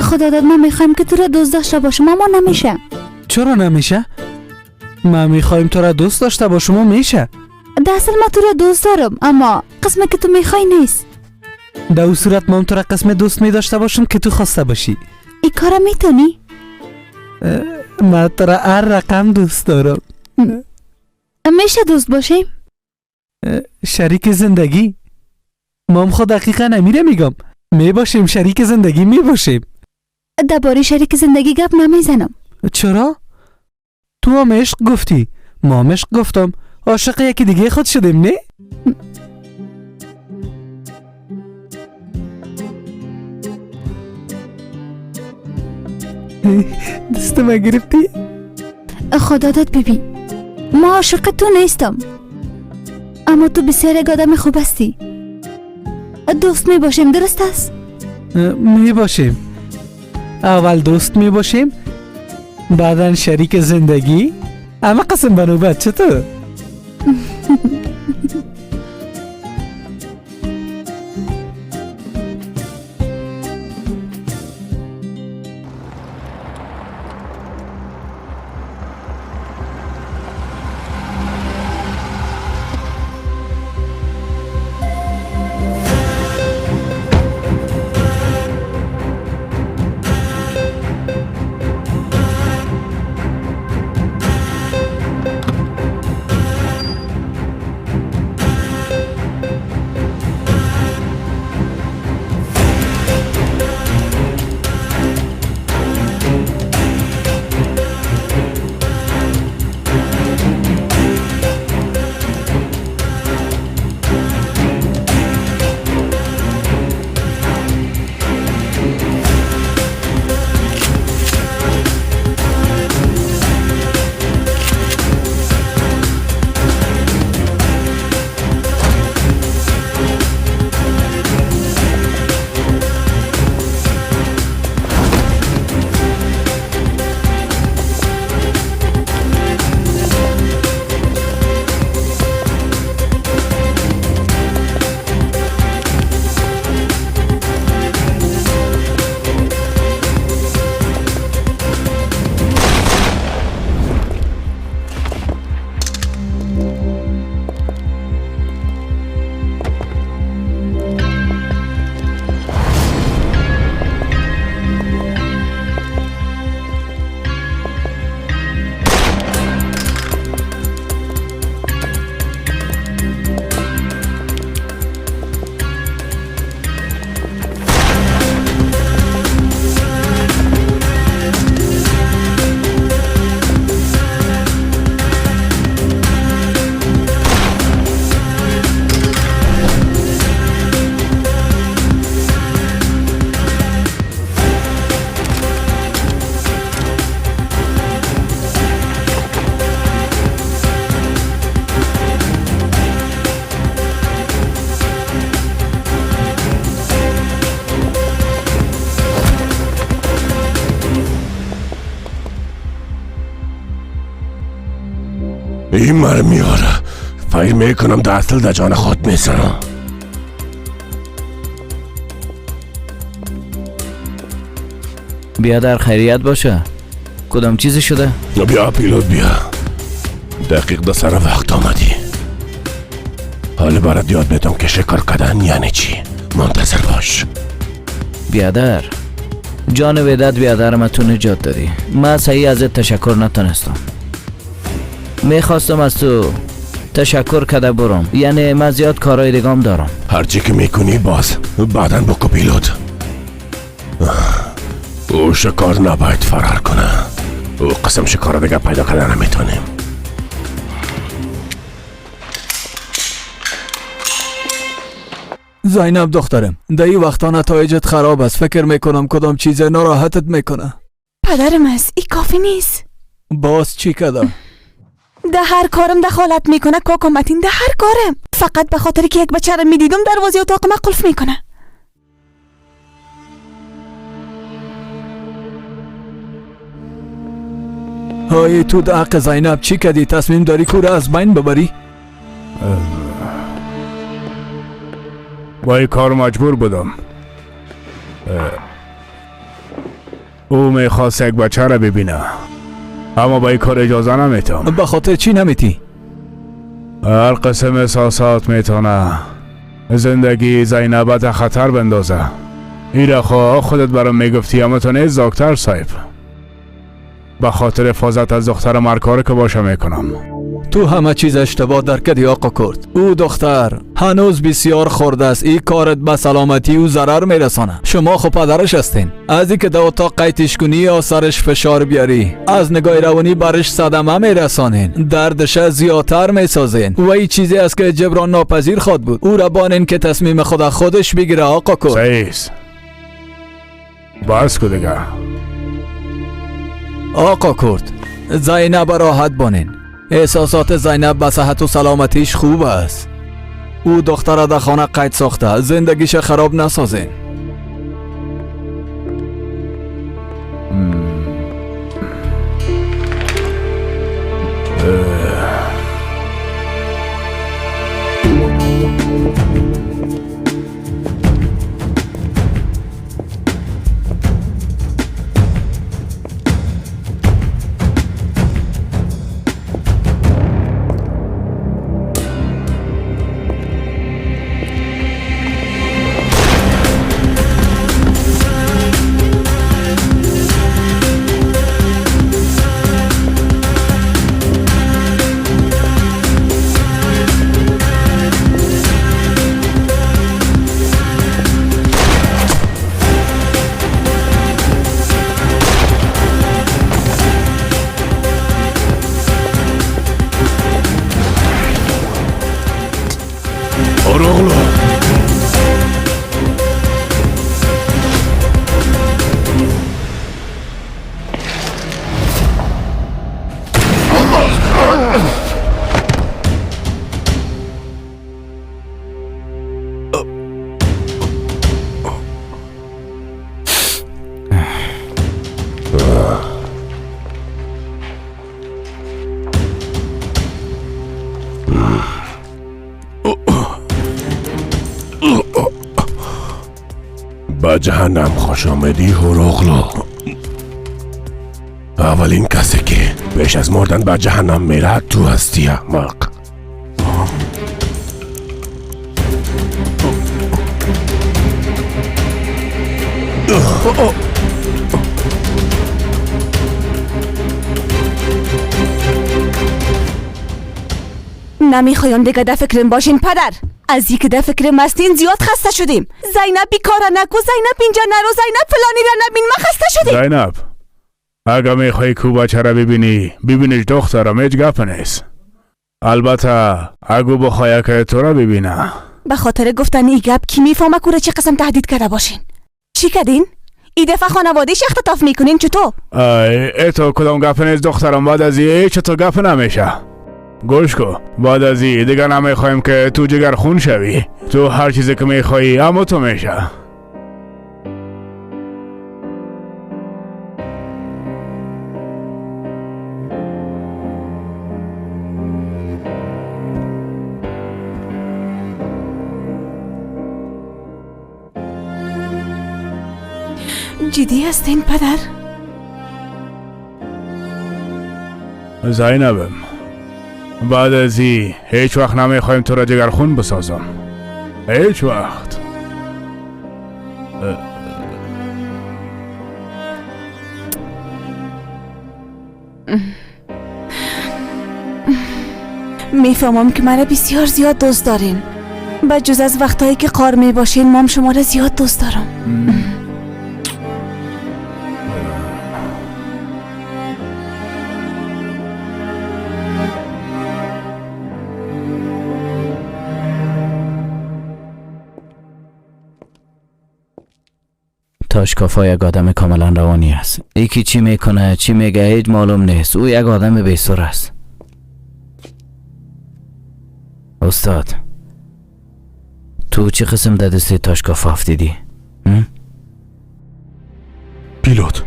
خدا داد من میخوایم که تو را دوست داشته باشم، اما نمیشه. چرا نمیشه؟ من میخوایم تو را دوست داشته باشم و میشه. در اصل من تو را دوست دارم، اما قسمی که تو میخوای نیست. در او صورت من تو را قسم دوست میداشته باشم که تو خواسته باشی. این کارا میتونی؟ من تو را هر رقم دوست دارم. میشه دوست باشیم؟ شریک زندگی. مام خود دقیقا نمیره میگم میباشیم، شریک زندگی میباشیم. درباره شریک زندگی گپ نمیزنم. چرا؟ تو هم عشق گفتی، ما هم عشق گفتم، عاشق یکی دیگه خود شدیم نه؟ دست ما گرفتی؟ خدا داد ببین، ما عاشق تو نیستم، اما تو بسیار یک آدم خوب هستی. دوست می باشیم، درست است؟ می باشیم. اول دوست می باشیم، بعدا شریک زندگی، اما قسم به نوبت. چطور؟ این مر میاره فکر میکنم در اصل در جان خود میزنم. بیا در خیریت باشه. کدام چیزی شده؟ بیا پیلوت بیا. دقیق در سر وقت آمدی. حالا برات یاد میدم که شکار کردن یعنی چی. منتظر باش. بیادر جان وداد بیادر ما تو نجات دادی. من صحیح ازت تشکر نتونستم. میخواستم از تو تشکر کده برم، یعنی من زیاد کارهای دیگم دارم. هرچی که میکنی باز بعدا بکو پیلوت. او شکار نباید فرار کنه. او قسم شکار دیگه پیدا کردن نمیتونیم. زینب دخترم، در این وقتا نتایجت خراب است. فکر میکنم کدام چیز ناراحتت میکنه. پدرم است، ای کافی نیست. باز چی کردم؟ ده هر کارم دخالت میکنه کاکا متین، ده هر کارم. فقط به خاطر که یک بچه را میدیدم دروازه اتاق ما قلف میکنه. های تو در حق زینب چی کردی؟ تصمیم داری کوره از بین ببری؟ با این کار مجبور بودم. او میخواست یک بچه را ببینه، اما با این کار اجازه نمیتم. به خاطر چی نمیتی؟ هر قسم احساسات میتونه زندگی زینب تا خطر بندازه. این را خودت برام میگفتی، اما تو نیست دکتر صاحب. به خاطر حفاظت از دخترم هر کاری که باشه میکنم. تو همه چیز اشتباه درک کردی آقا کرد. او دختر هنوز بسیار خرد است. این کارت به سلامتی او ضرر میرسانه. شما خب پدرش هستین. از اینکه در اتاق قیدش کنی یا سرش فشار بیاری، از نگاه روانی برش صدمه میرسانین، دردش زیادتر میسازین و این چیزی است که جبران ناپذیر خواد بود. او را بانین که تصمیم خود خودش بگیره آقا کرد. صحیح است. بس کو دیگه. آقا کرد، زینب راحت بانین. احساسات زینب به صحت و سلامتیش خوب است. او دختر در خانه قید ساخته، زندگیش خراب نسازین. به جهنم خوش آمدی هوروغلو. اولین کسی که پیش از مردن به جهنم میره تو هستی احمق. نمیخوایم دیگه در فکرم باشین پدر. از یک در فکر مستین زیاد خسته شدیم. زینب بیکاره نکو، زینب اینجا نرو، زینب فلانی را نبین، ما خسته شدیم. زینب اگه میخوای کو بچه را ببینی ببینیش دخترم، هیچ گپ نیست. البته اگه بخوای که تو را ببینه. به خاطر گفتن ای گپ کی میفهمه کو را چه قسم تهدید کرده باشین؟ چی کردین؟ ای دفعه خانوادهش اختطاف میکنین چطور؟ ای تو کدام گپ نیست دخترم، بعد از این چطور گپ نمیشه. گوش کو، بعد از این دیگه نمیخوایم که تو جگر خون شوی. تو هر چیزی که میخوایی اما تو میشه. Ҷиддӣ ҳастин падар? زینبم، بعد از ای هیچ وقت نمیخوایم تو را جگرخون بسازم، هیچ وقت. میفهمم که مرا بسیار زیاد دوست دارین، به جز از وقتایی که قار می باشین مام شما را زیاد دوست دارم. تاشکافا یک آدم کاملا روانی است. یکی چی میکنه چی میگه هیچ معلوم نیست. او یک آدم بیسر است. استاد تو چه قسم در دست تاشکافا افتیدی؟ پیلوت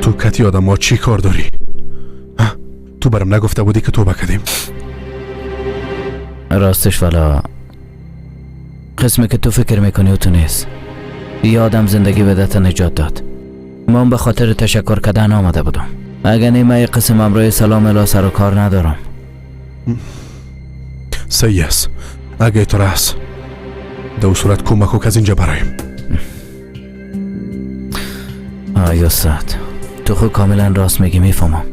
تو کتی آدم ها چی کار داری؟ تو برم نگفته بودی که توبه کردیم؟ راستش والا قسمی که تو فکر میکنی و تو نیست. یه آدم زندگی به دست نجات داد. من به خاطر تشکر کردن آمده بودم. اگه نه من قسم امرای سلام الا سر و کار ندارم. صحیح است. اگه تو راست در صورت کمک که از اینجا برایم. آی استاد تو خود کاملا راست میگی، میفهمم.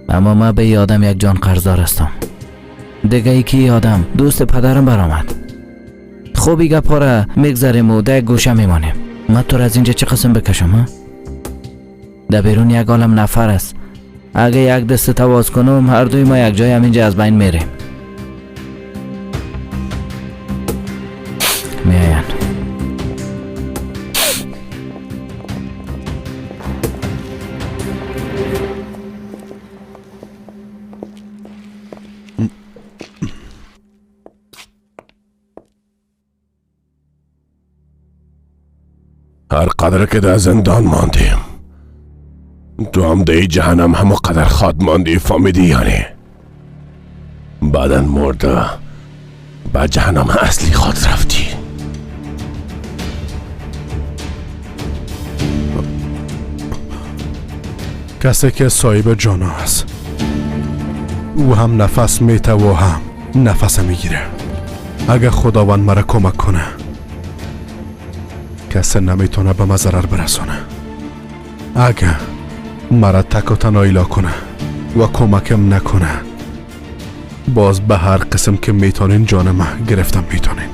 اما من به یه آدم یک جان قرضدار هستم. دیگه یکی یه آدم دوست پدرم برآمد. خوبی گپا را میگذریم و در گوشه میمانیم. من تو را از اینجا چه قسم بکشم؟ ها؟ در بیرون یک عالم نفر است. اگه یک دست تواز کنم هر دوی ما یک جای همینجا از بین میریم. میاین. هر قدر که در زندان ماندیم تو هم در جهنم همه قدر خواد ماندی، فهمیدی؟ یعنی بعدا مرده به جهنم اصلی خود رفتی. کسی که صاحب جان است او هم نفس میته و هم نفس میگیره. اگه خداوند مرا کمک کنه کسی نمیتونه به ما ضرر برسانه. اگه مرا تک و تنها ایلا کنه و کمکم نکنه باز به هر قسم که میتونین جان ما گرفتم میتونین.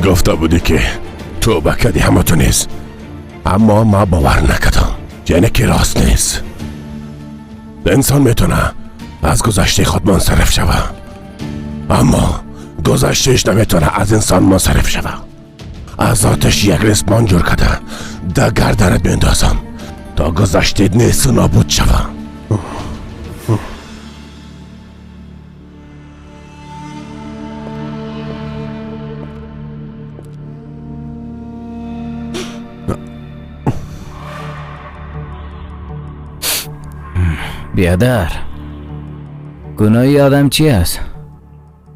گفته بودی که توبه کردی همه تو نیست، اما ما باور نکردم. یعنی که راست نیست. انسان میتونه از گذشته خود منصرف شوه، اما گذشتهش نمیتونه از انسان منصرف شوه. از آتش یک ریسمان جور کرده در گردنت بیندازم تا گذشته نیست و نابود شوه. بیادر گناهی آدم چی است؟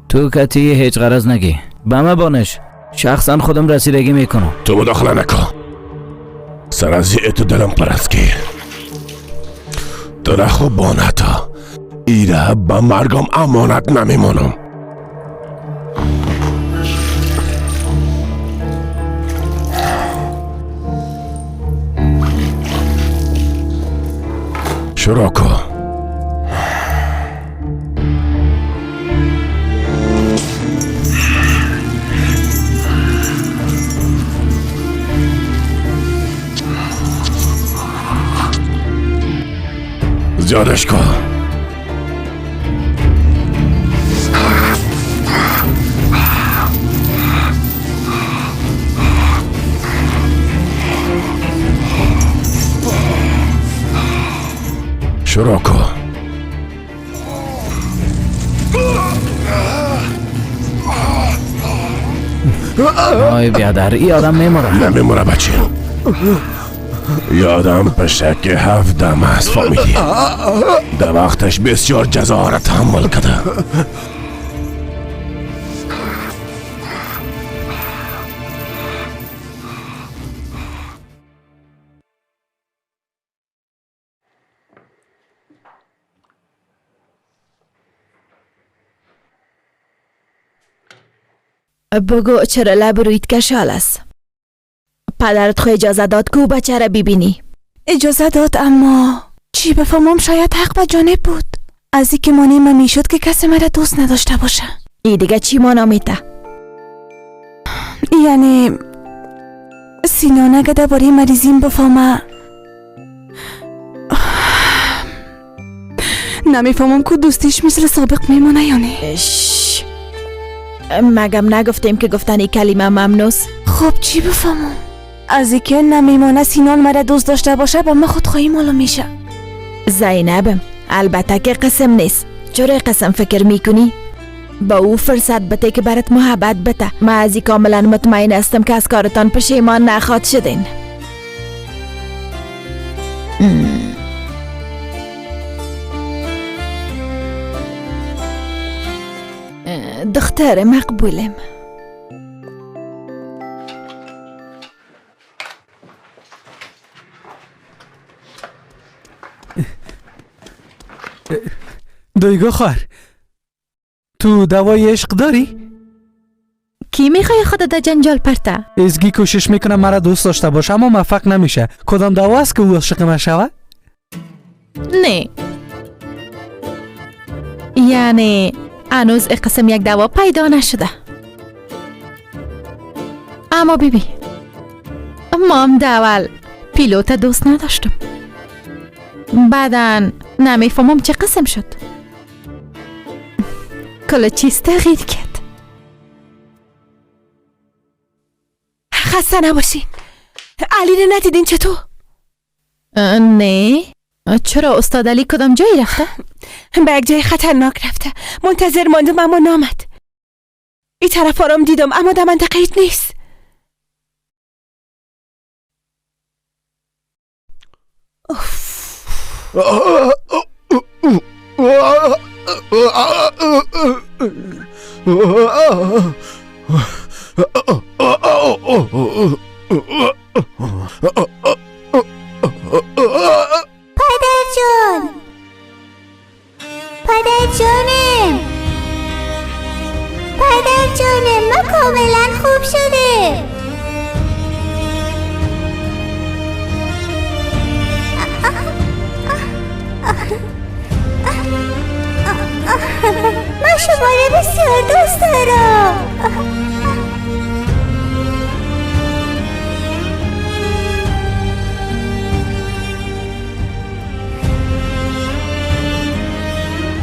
تو کتی هیچ غرض نگی. به من بانش شخصا خودم رسیدگی میکنم. تو مداخله نکن. سر از تو دلم پر است که تو را خوب بانتا ایره به مرگم امانت نمیمانم. شروع کن. زیادش کن. شروع کن. آی بیادر ای آدم میموره. نمیموره بچه. یادم پشک 7 دم است فهمیدی؟ در وقتش بسیار جزا را تحمل کرده. بگو چرا لب رویت کشال است؟ پدرت خو اجازه داد که او بچه را ببینی. اجازه داد، اما چی بفهمم شاید حق به جانب بود. از اینکه مانع من میشد که کسی مرا دوست نداشته باشه. ای دیگه چی مانا میته؟ یعنی سینان اگه درباره مریضیم بفهمه، نمیفهمم که دوستیش مثل سابق میمونه یا نه. مگم نگفتیم که گفتن این کلمه ممنوس؟ خب چی بفهمم؟ از اینکه نمیمانه سینان مرا دوست داشته باشه به من خودخواهی معلوم میشه. زینبم البته که قسم نیست. چرا قسم فکر میکنی؟ با او فرصت بده که برات محبت بده. من از این کاملا مطمئن هستم که از کارتان پشیمان نخواد شدین. دختر مقبولم. دویگو خواهر، تو دوای عشق داری؟ کی میخوای خود در جنجال پرته؟ ازگی کوشش میکنم مرا دوست داشته باشه اما موفق نمیشه. کدام دوا است که او عاشق من شود؟ نه، یعنی هنوز قسم یک دوا پیدا نشده. اما بیبی، ما هم در اول پیلوت دوست نداشتم، بعدا نمیفهمم چه قسم شد، کل چیز تغییر کرد. خسته نباشین. علی رو ندیدین چطور؟ نه، چرا استاد علی کدام جایی رفته؟ به یک جای خطرناک رفته. منتظر ماندم اما نامد. این طرف آرام دیدم اما در منطقه نیست. پدر جان، پدر جانم، پدر جانم، ما کاملا خوب شده. من شما را بسیار دوست دارم.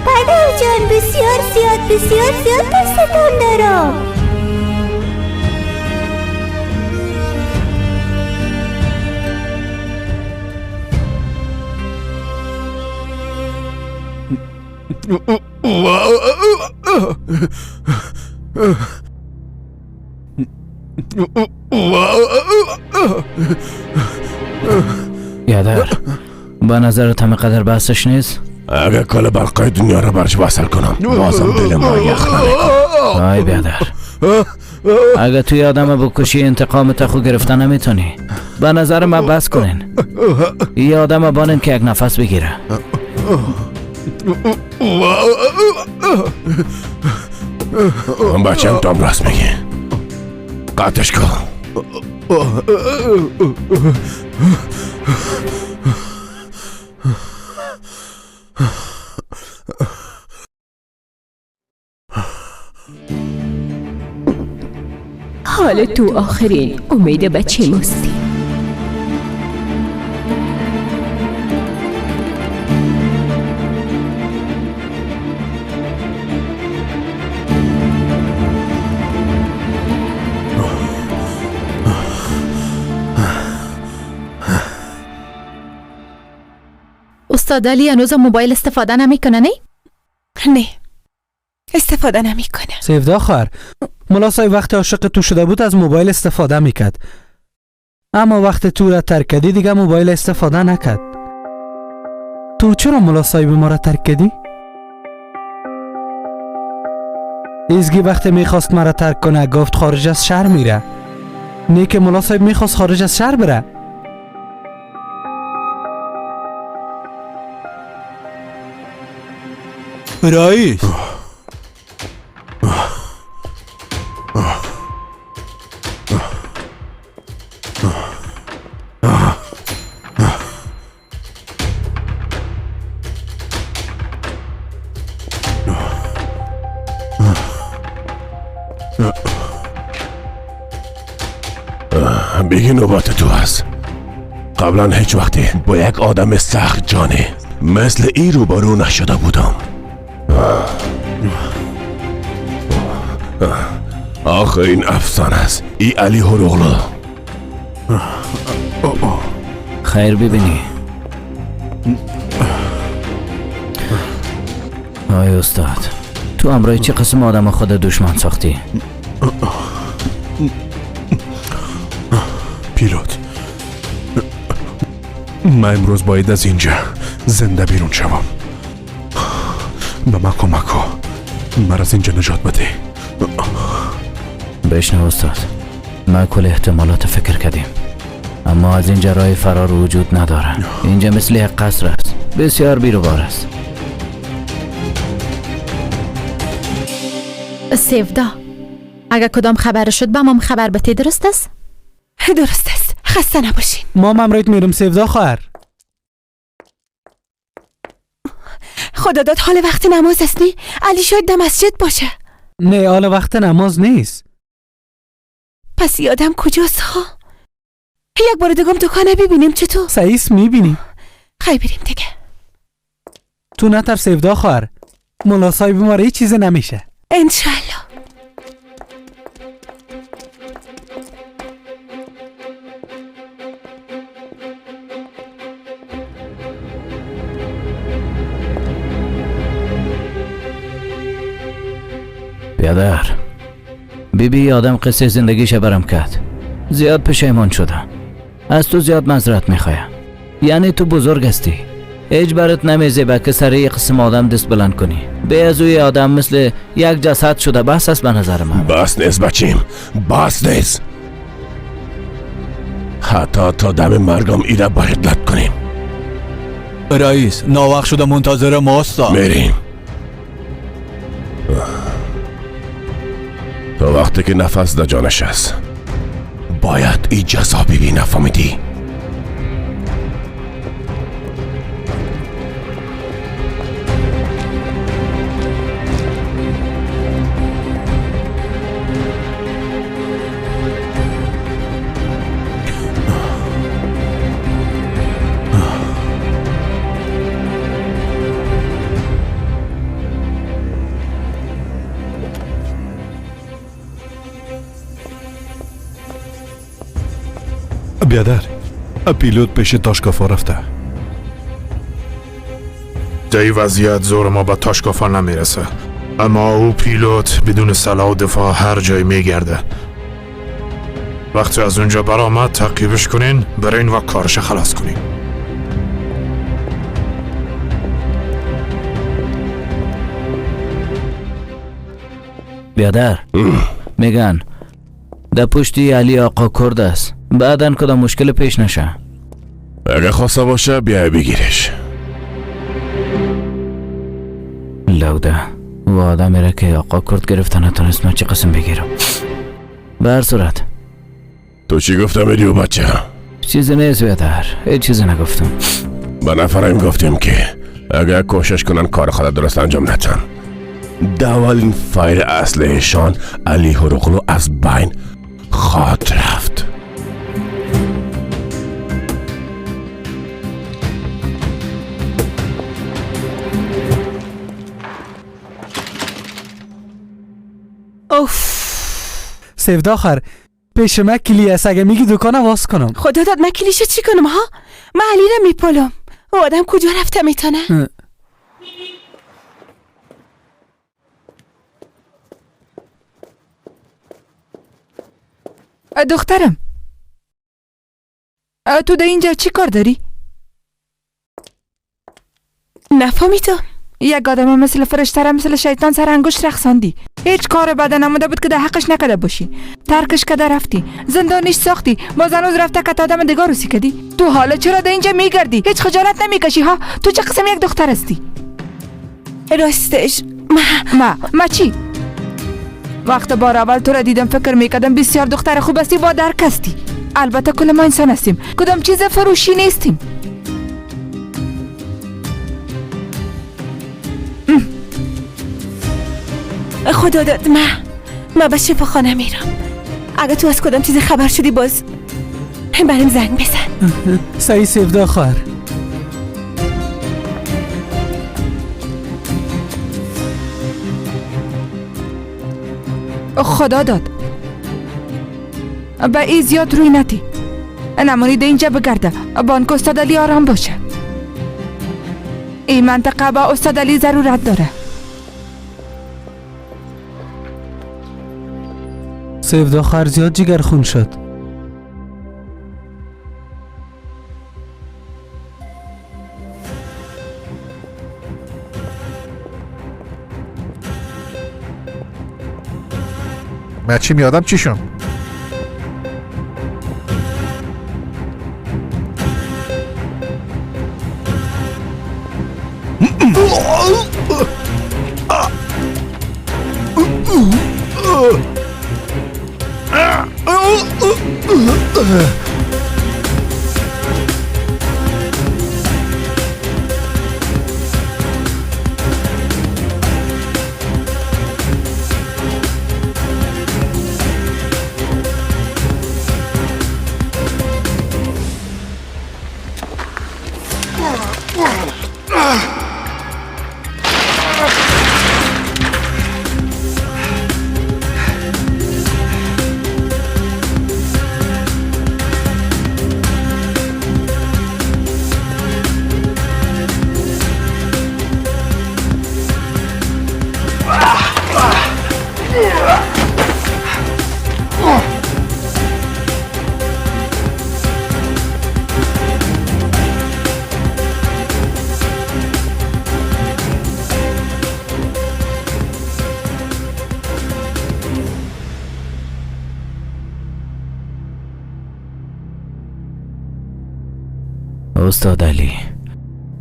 پدر جان بسیار زیاد بسیار زیاد دوستتان دارم. یادر، به نظرت همه قدر بحثش نیست؟ اگه کل برقای دنیا را برش وصل کنم بازم دل ما یخ نمیکنه. آی بیادر، اگه توی آدم بکشی انتقام تخو گرفته نمیتونی. به نظر من بس کنین، یه آدم بانین که یک نفس بگیره. اون بچه هم تام راست میگه، قطعش کن. حال تو آخرین امید بچه مستی. استاد علی هنوز موبایل استفاده نمیکنه؟ نه؟ نه، استفاده نمیکنه. سیفدا خواهر، ملا صاحب وقتی عاشق تو شده بود از موبایل استفاده میکرد، اما وقتی تو را ترک کردی دیگه موبایل استفاده نکرد. تو چرا ملا صاحب ما را ترک کردی؟ ایزگی وقتی میخواست مرا ترک کنه گفت خارج از شهر میره. نه که ملا صاحب میخواست خارج از شهر بره. رئیس، بگی نوبت تو هست. قبلا هیچ وقتی با یک آدم سخت جانه مثل ای روبرو نشده بودم. آخه این افسانه است. ای علی هروغلو. خیر ببینی. آی استاد، تو امرای چه قسم آدم خود دشمن ساختی؟ پیلوت، من امروز باید از اینجا زنده بیرون شوم. به من کمک کن، مرا از اینجا نجات بده. بشنو استاد، ما کل احتمالات فکر کردیم، اما از اینجا راه فرار وجود نداره. اینجا مثل یک قصر است، بسیار بیروبار است. سیودا، اگر کدام خبر شد به مام خبر بده، درست است؟ درست است، خسته نباشین. ما ممرایت میرم سیودا خواهر. خدا داد حال وقت نماز است نی؟ علی شاید در مسجد باشه. نه، حال وقت نماز نیست. پس یادم کجاست ها؟ یک بار دیگم دکانه ببینیم چطور؟ سعیس میبینی. خیلی بریم دیگه. تو نترس سیودا خواهر، ملا صاحب ما را هیچ چیز نمیشه. انشالله. بیادر، بیبی آدم قصه زندگیش برم کرد. زیاد پشیمان شدم. از تو زیاد معذرت میخوایم. یعنی تو بزرگ هستی، هیچ برات نمیزیبه که سر یک قسم آدم دست بلند کنی. به از اوی آدم مثل یک جسد شده. بس است به نظر من. بس نیست بچیم، بس نیست. حتی تا دم مرگم ایره باید لط کنیم. رئیس، ناوقت شده، منتظر ماست. میریم تا وقتی که نفس در جانش است. باید ای جزا ببینه، فهمیدی؟ بیادر، پیلوت پیش تاشکافا رفته. در این وضعیت زور ما به تاشکافا نمیرسه، اما او پیلوت بدون سلاح و دفاع هر جای میگرده. وقتی از اونجا برآمد تعقیبش کنین، برین و کارش خلاص کنین. بیادر، میگن در پشتی علی آقا کرد است. بعداً کدام مشکل پیش نشه. اگه خواسته باشه بیای بگیرش. لوده و آدمی را که آقا کرد گرفته نتونست من چه قسم بگیرم. به هر صورت تو چی گفتم ایدیو بچه؟ چیزی نیست بیادر، هیچ چیزی نگفتم. به نفرم گفتیم که اگر کوشش کنن کار خود درست انجام ندن، اولین فایر اصلشان علی هروغلو از بین خواهد رفت. اوف سیودا خواهر، پیش من کلی است. اگه میگی دکانه واس کنم. خدا داد من کلیشو چی کنم ها؟ من علی را میپالم. او آدم کجا رفته میتونه؟ دخترم، تو در اینجا چی کار داری؟ نفهمیدم. یک آدم مثل فرشته مثل شیطان سر انگشت رقصاندی. هیچ کار بد نموده بود که در حقش نکرده باشی. ترکش کده رفتی، زندانیش ساختی، باز هنوز رفته که آدم دیگه روسی کدی. تو حالا چرا در اینجا میگردی؟ هیچ خجالت نمیکشی ها؟ تو چه قسم یک دختر هستی؟ راستش ما چی؟ وقت بار اول تو را دیدم فکر میکردم بسیار دختر خوب هستی با درک هستی. البته کل ما انسان هستیم، کدام چیز فروشی نیستیم. خدا داد ما به شفاخانه میرم. اگه تو از کدام چیز خبر شدی باز بریم زنگ بزن. صحیح سیفدا خواهر. خدا داد به ای زیاد روی نتی نمونید اینجا بگرده. بانک استاد علی آرام باشه. این منطقه با استاد علی ضرورت داره. سیفدا خواهر زیاد جگر خون شد. من چی میادم چیشم؟ استاد علی،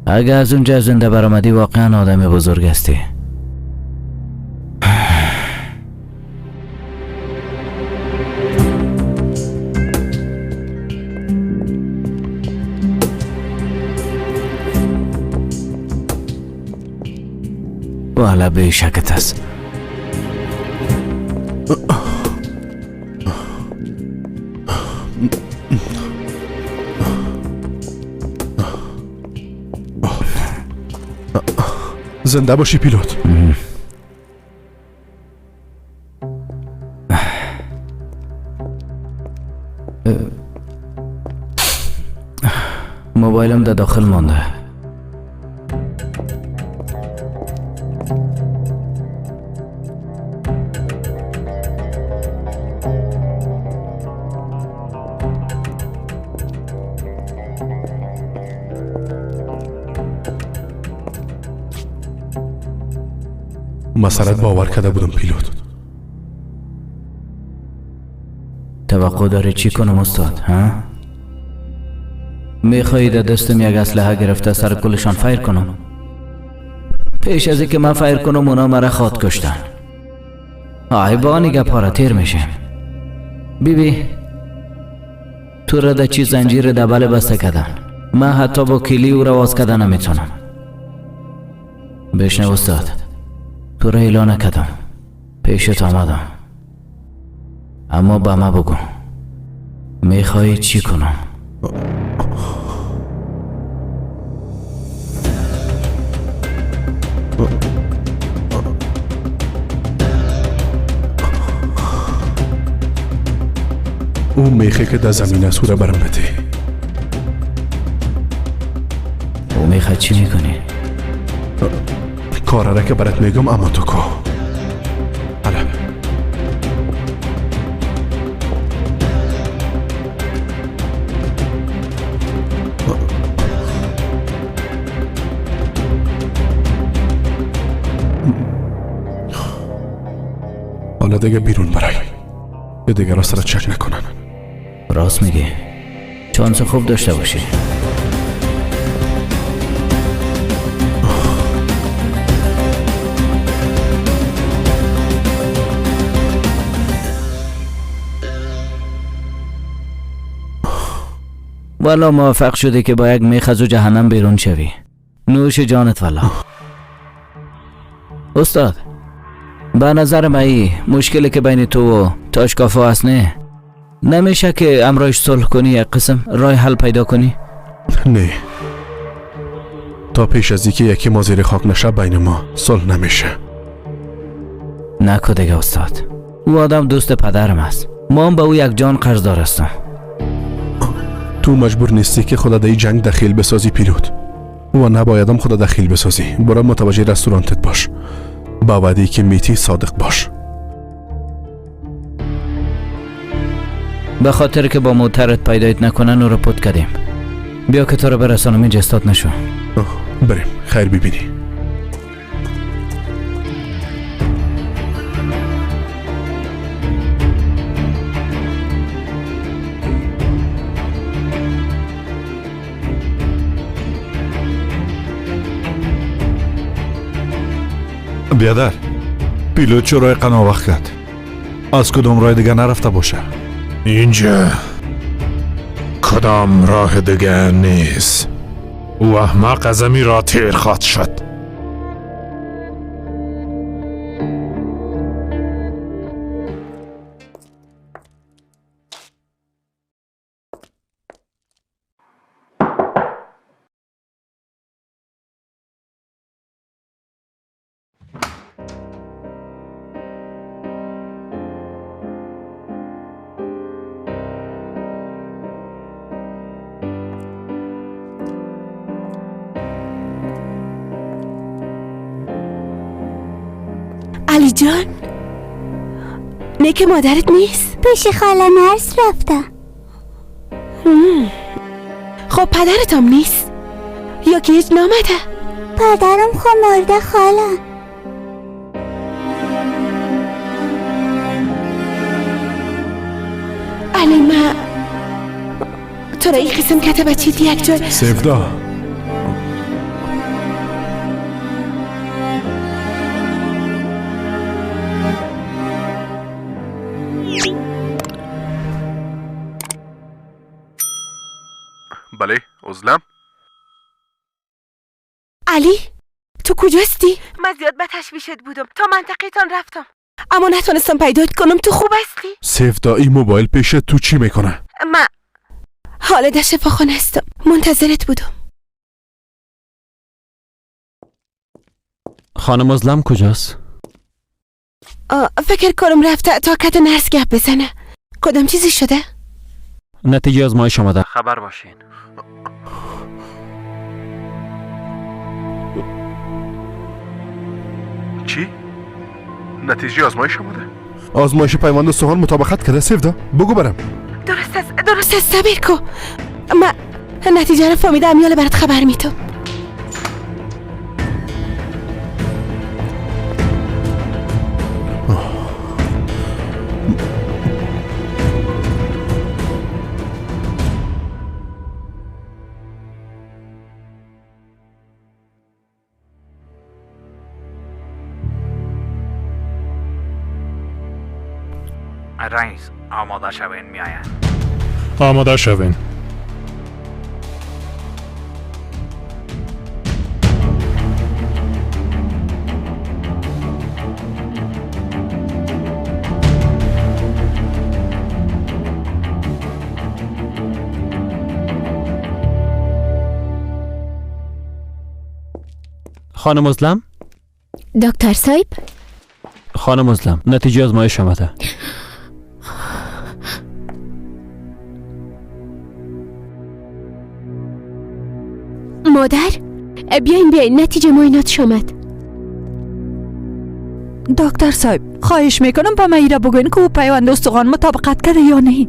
اگه از اونجا زنده برآمدی واقعا آدم بزرگ هستی. والا بیشکت است. زنده باشی پیلوت. موبایلم در داخل مانده. مسئلت باور کرده بودم پیلوت. توقع داری چی کنم استاد؟ ها؟ میخوایی در دستم یک اسلحه گرفته سر کلشان فیر کنم؟ پیش از اینکه من فیر کنم اونا مرا خواد کشتن. آی با نگه پارا تیر میشه. بی بی تو را در چی زنجیر دبل بسته کردن. من حتی با کلی او را واز کردن نمیتونم. بشنو استاد، تو را ایلا نکردم، پیشت آمدم، اما به ما بگو میخوایی چی کنم؟ او میخه که در زمین است او را برم بده. او میخه چی میکنی؟ کارا را که برات میگم اما تو کو. حالا حالا دیگه بیرون برای یه دیگه را سرت چک نکنن. راست میگی، چانس خوب داشته باشی. والا موفق شدی که با یک میخ از جهنم بیرون شوی. نوش جانت. والا استاد، به نظر من مشکلی که بین تو و تاشکافا هست نه نمیشه که امرایش صلح کنی، یک قسم راه حل پیدا کنی؟ نه، تا پیش از اینکه یکی ما زیر خاک نشه بین ما صلح نمیشه. نکو دیگه استاد، او آدم دوست پدرم است، ما هم به او یک جان قرضدار هستم. تو مجبور نیستی که خدا در این جنگ دخیل بسازی پیلوت، و نبایدم خدا دخیل بسازی. برو متوجه رستورانتت باش، با وعده‌ای که میتی صادق باش. به خاطر که با موترت پیدایت نکنن او رو پوت کردیم. بیا که تو رو برسانم، اینجا استاد نشو. بریم، خیر ببینی. بیادر، پیلوت چرا قناوخ کرد؟ از کدام راه دیگه نرفته باشه؟ اینجا کدام راه دیگه نیست. او احمق از امی را تیر خواهد شد. علی جان، نه که مادرت نیست؟ پیش خاله نرس رفته. خب پدرت هم نیست؟ یا که هیچ نامده؟ پدرم خب مرده خاله. علی ما تو را این قسم کته بچیت یک جای. سفدا بله، عزلم. علی تو کجاستی؟ من زیاد به تشویشت بودم، تا منطقه تان رفتم اما نتونستم پیدات کنم. تو خوب هستی؟ سفدا این موبایل پیش تو چی میکنه؟ من حالا در شفاخانه هستم، منتظرت بودم. خانم ازلم کجاست؟ فکر کنم رفته تا کت نرس گپ بزنه. کدام چیزی شده؟ نتیجه آزمایش آمده، خبر باشین. چی؟ نتیجه آزمایش آمده؟ آزمایش پیوند استخوان مطابقت کرده سفدا، بگو برم. درست است، درست است، صبر کو. من نتیجه رو فهمیدم، یالا برات خبر میتم. رئیس آماده شوین، میآید. آماده شوین. خانم ازلم؟ دکتر صاحب؟ خانم ازلم، نتیجه آزمایش آمده. مادر بیاین بیاین، نتیجه معایناتش آمد. دکتر صاحب خواهش میکنم به من ایره بگوین که او پیوند استخوان مطابقت کرده یا نه.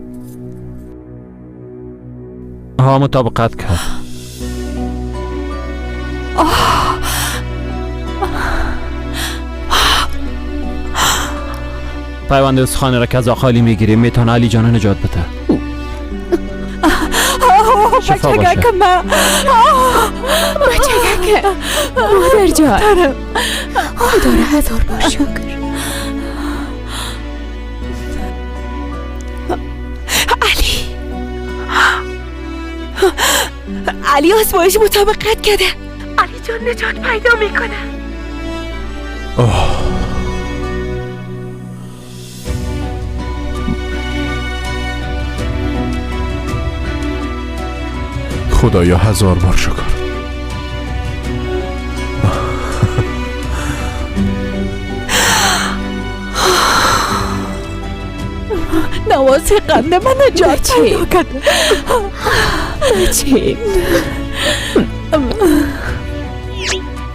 ها مطابقت کرد. پیوند استخوان را که از آقا علی میگیریم میتونه علی جان نجات بده. شفا باشه. بچگک مادر جان، خدا را هزار بار شکر. علی، علی آزمایش مطابقت کرده. علی جان نجات پیدا میکنه. خدایا هزار بار شکر. نواز قند من نجات پیدا کرد. بچه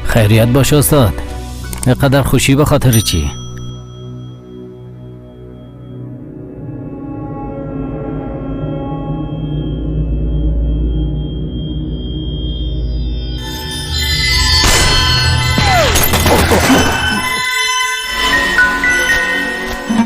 خیریت باشه استاد. اینقدر خوشی به خاطر چی؟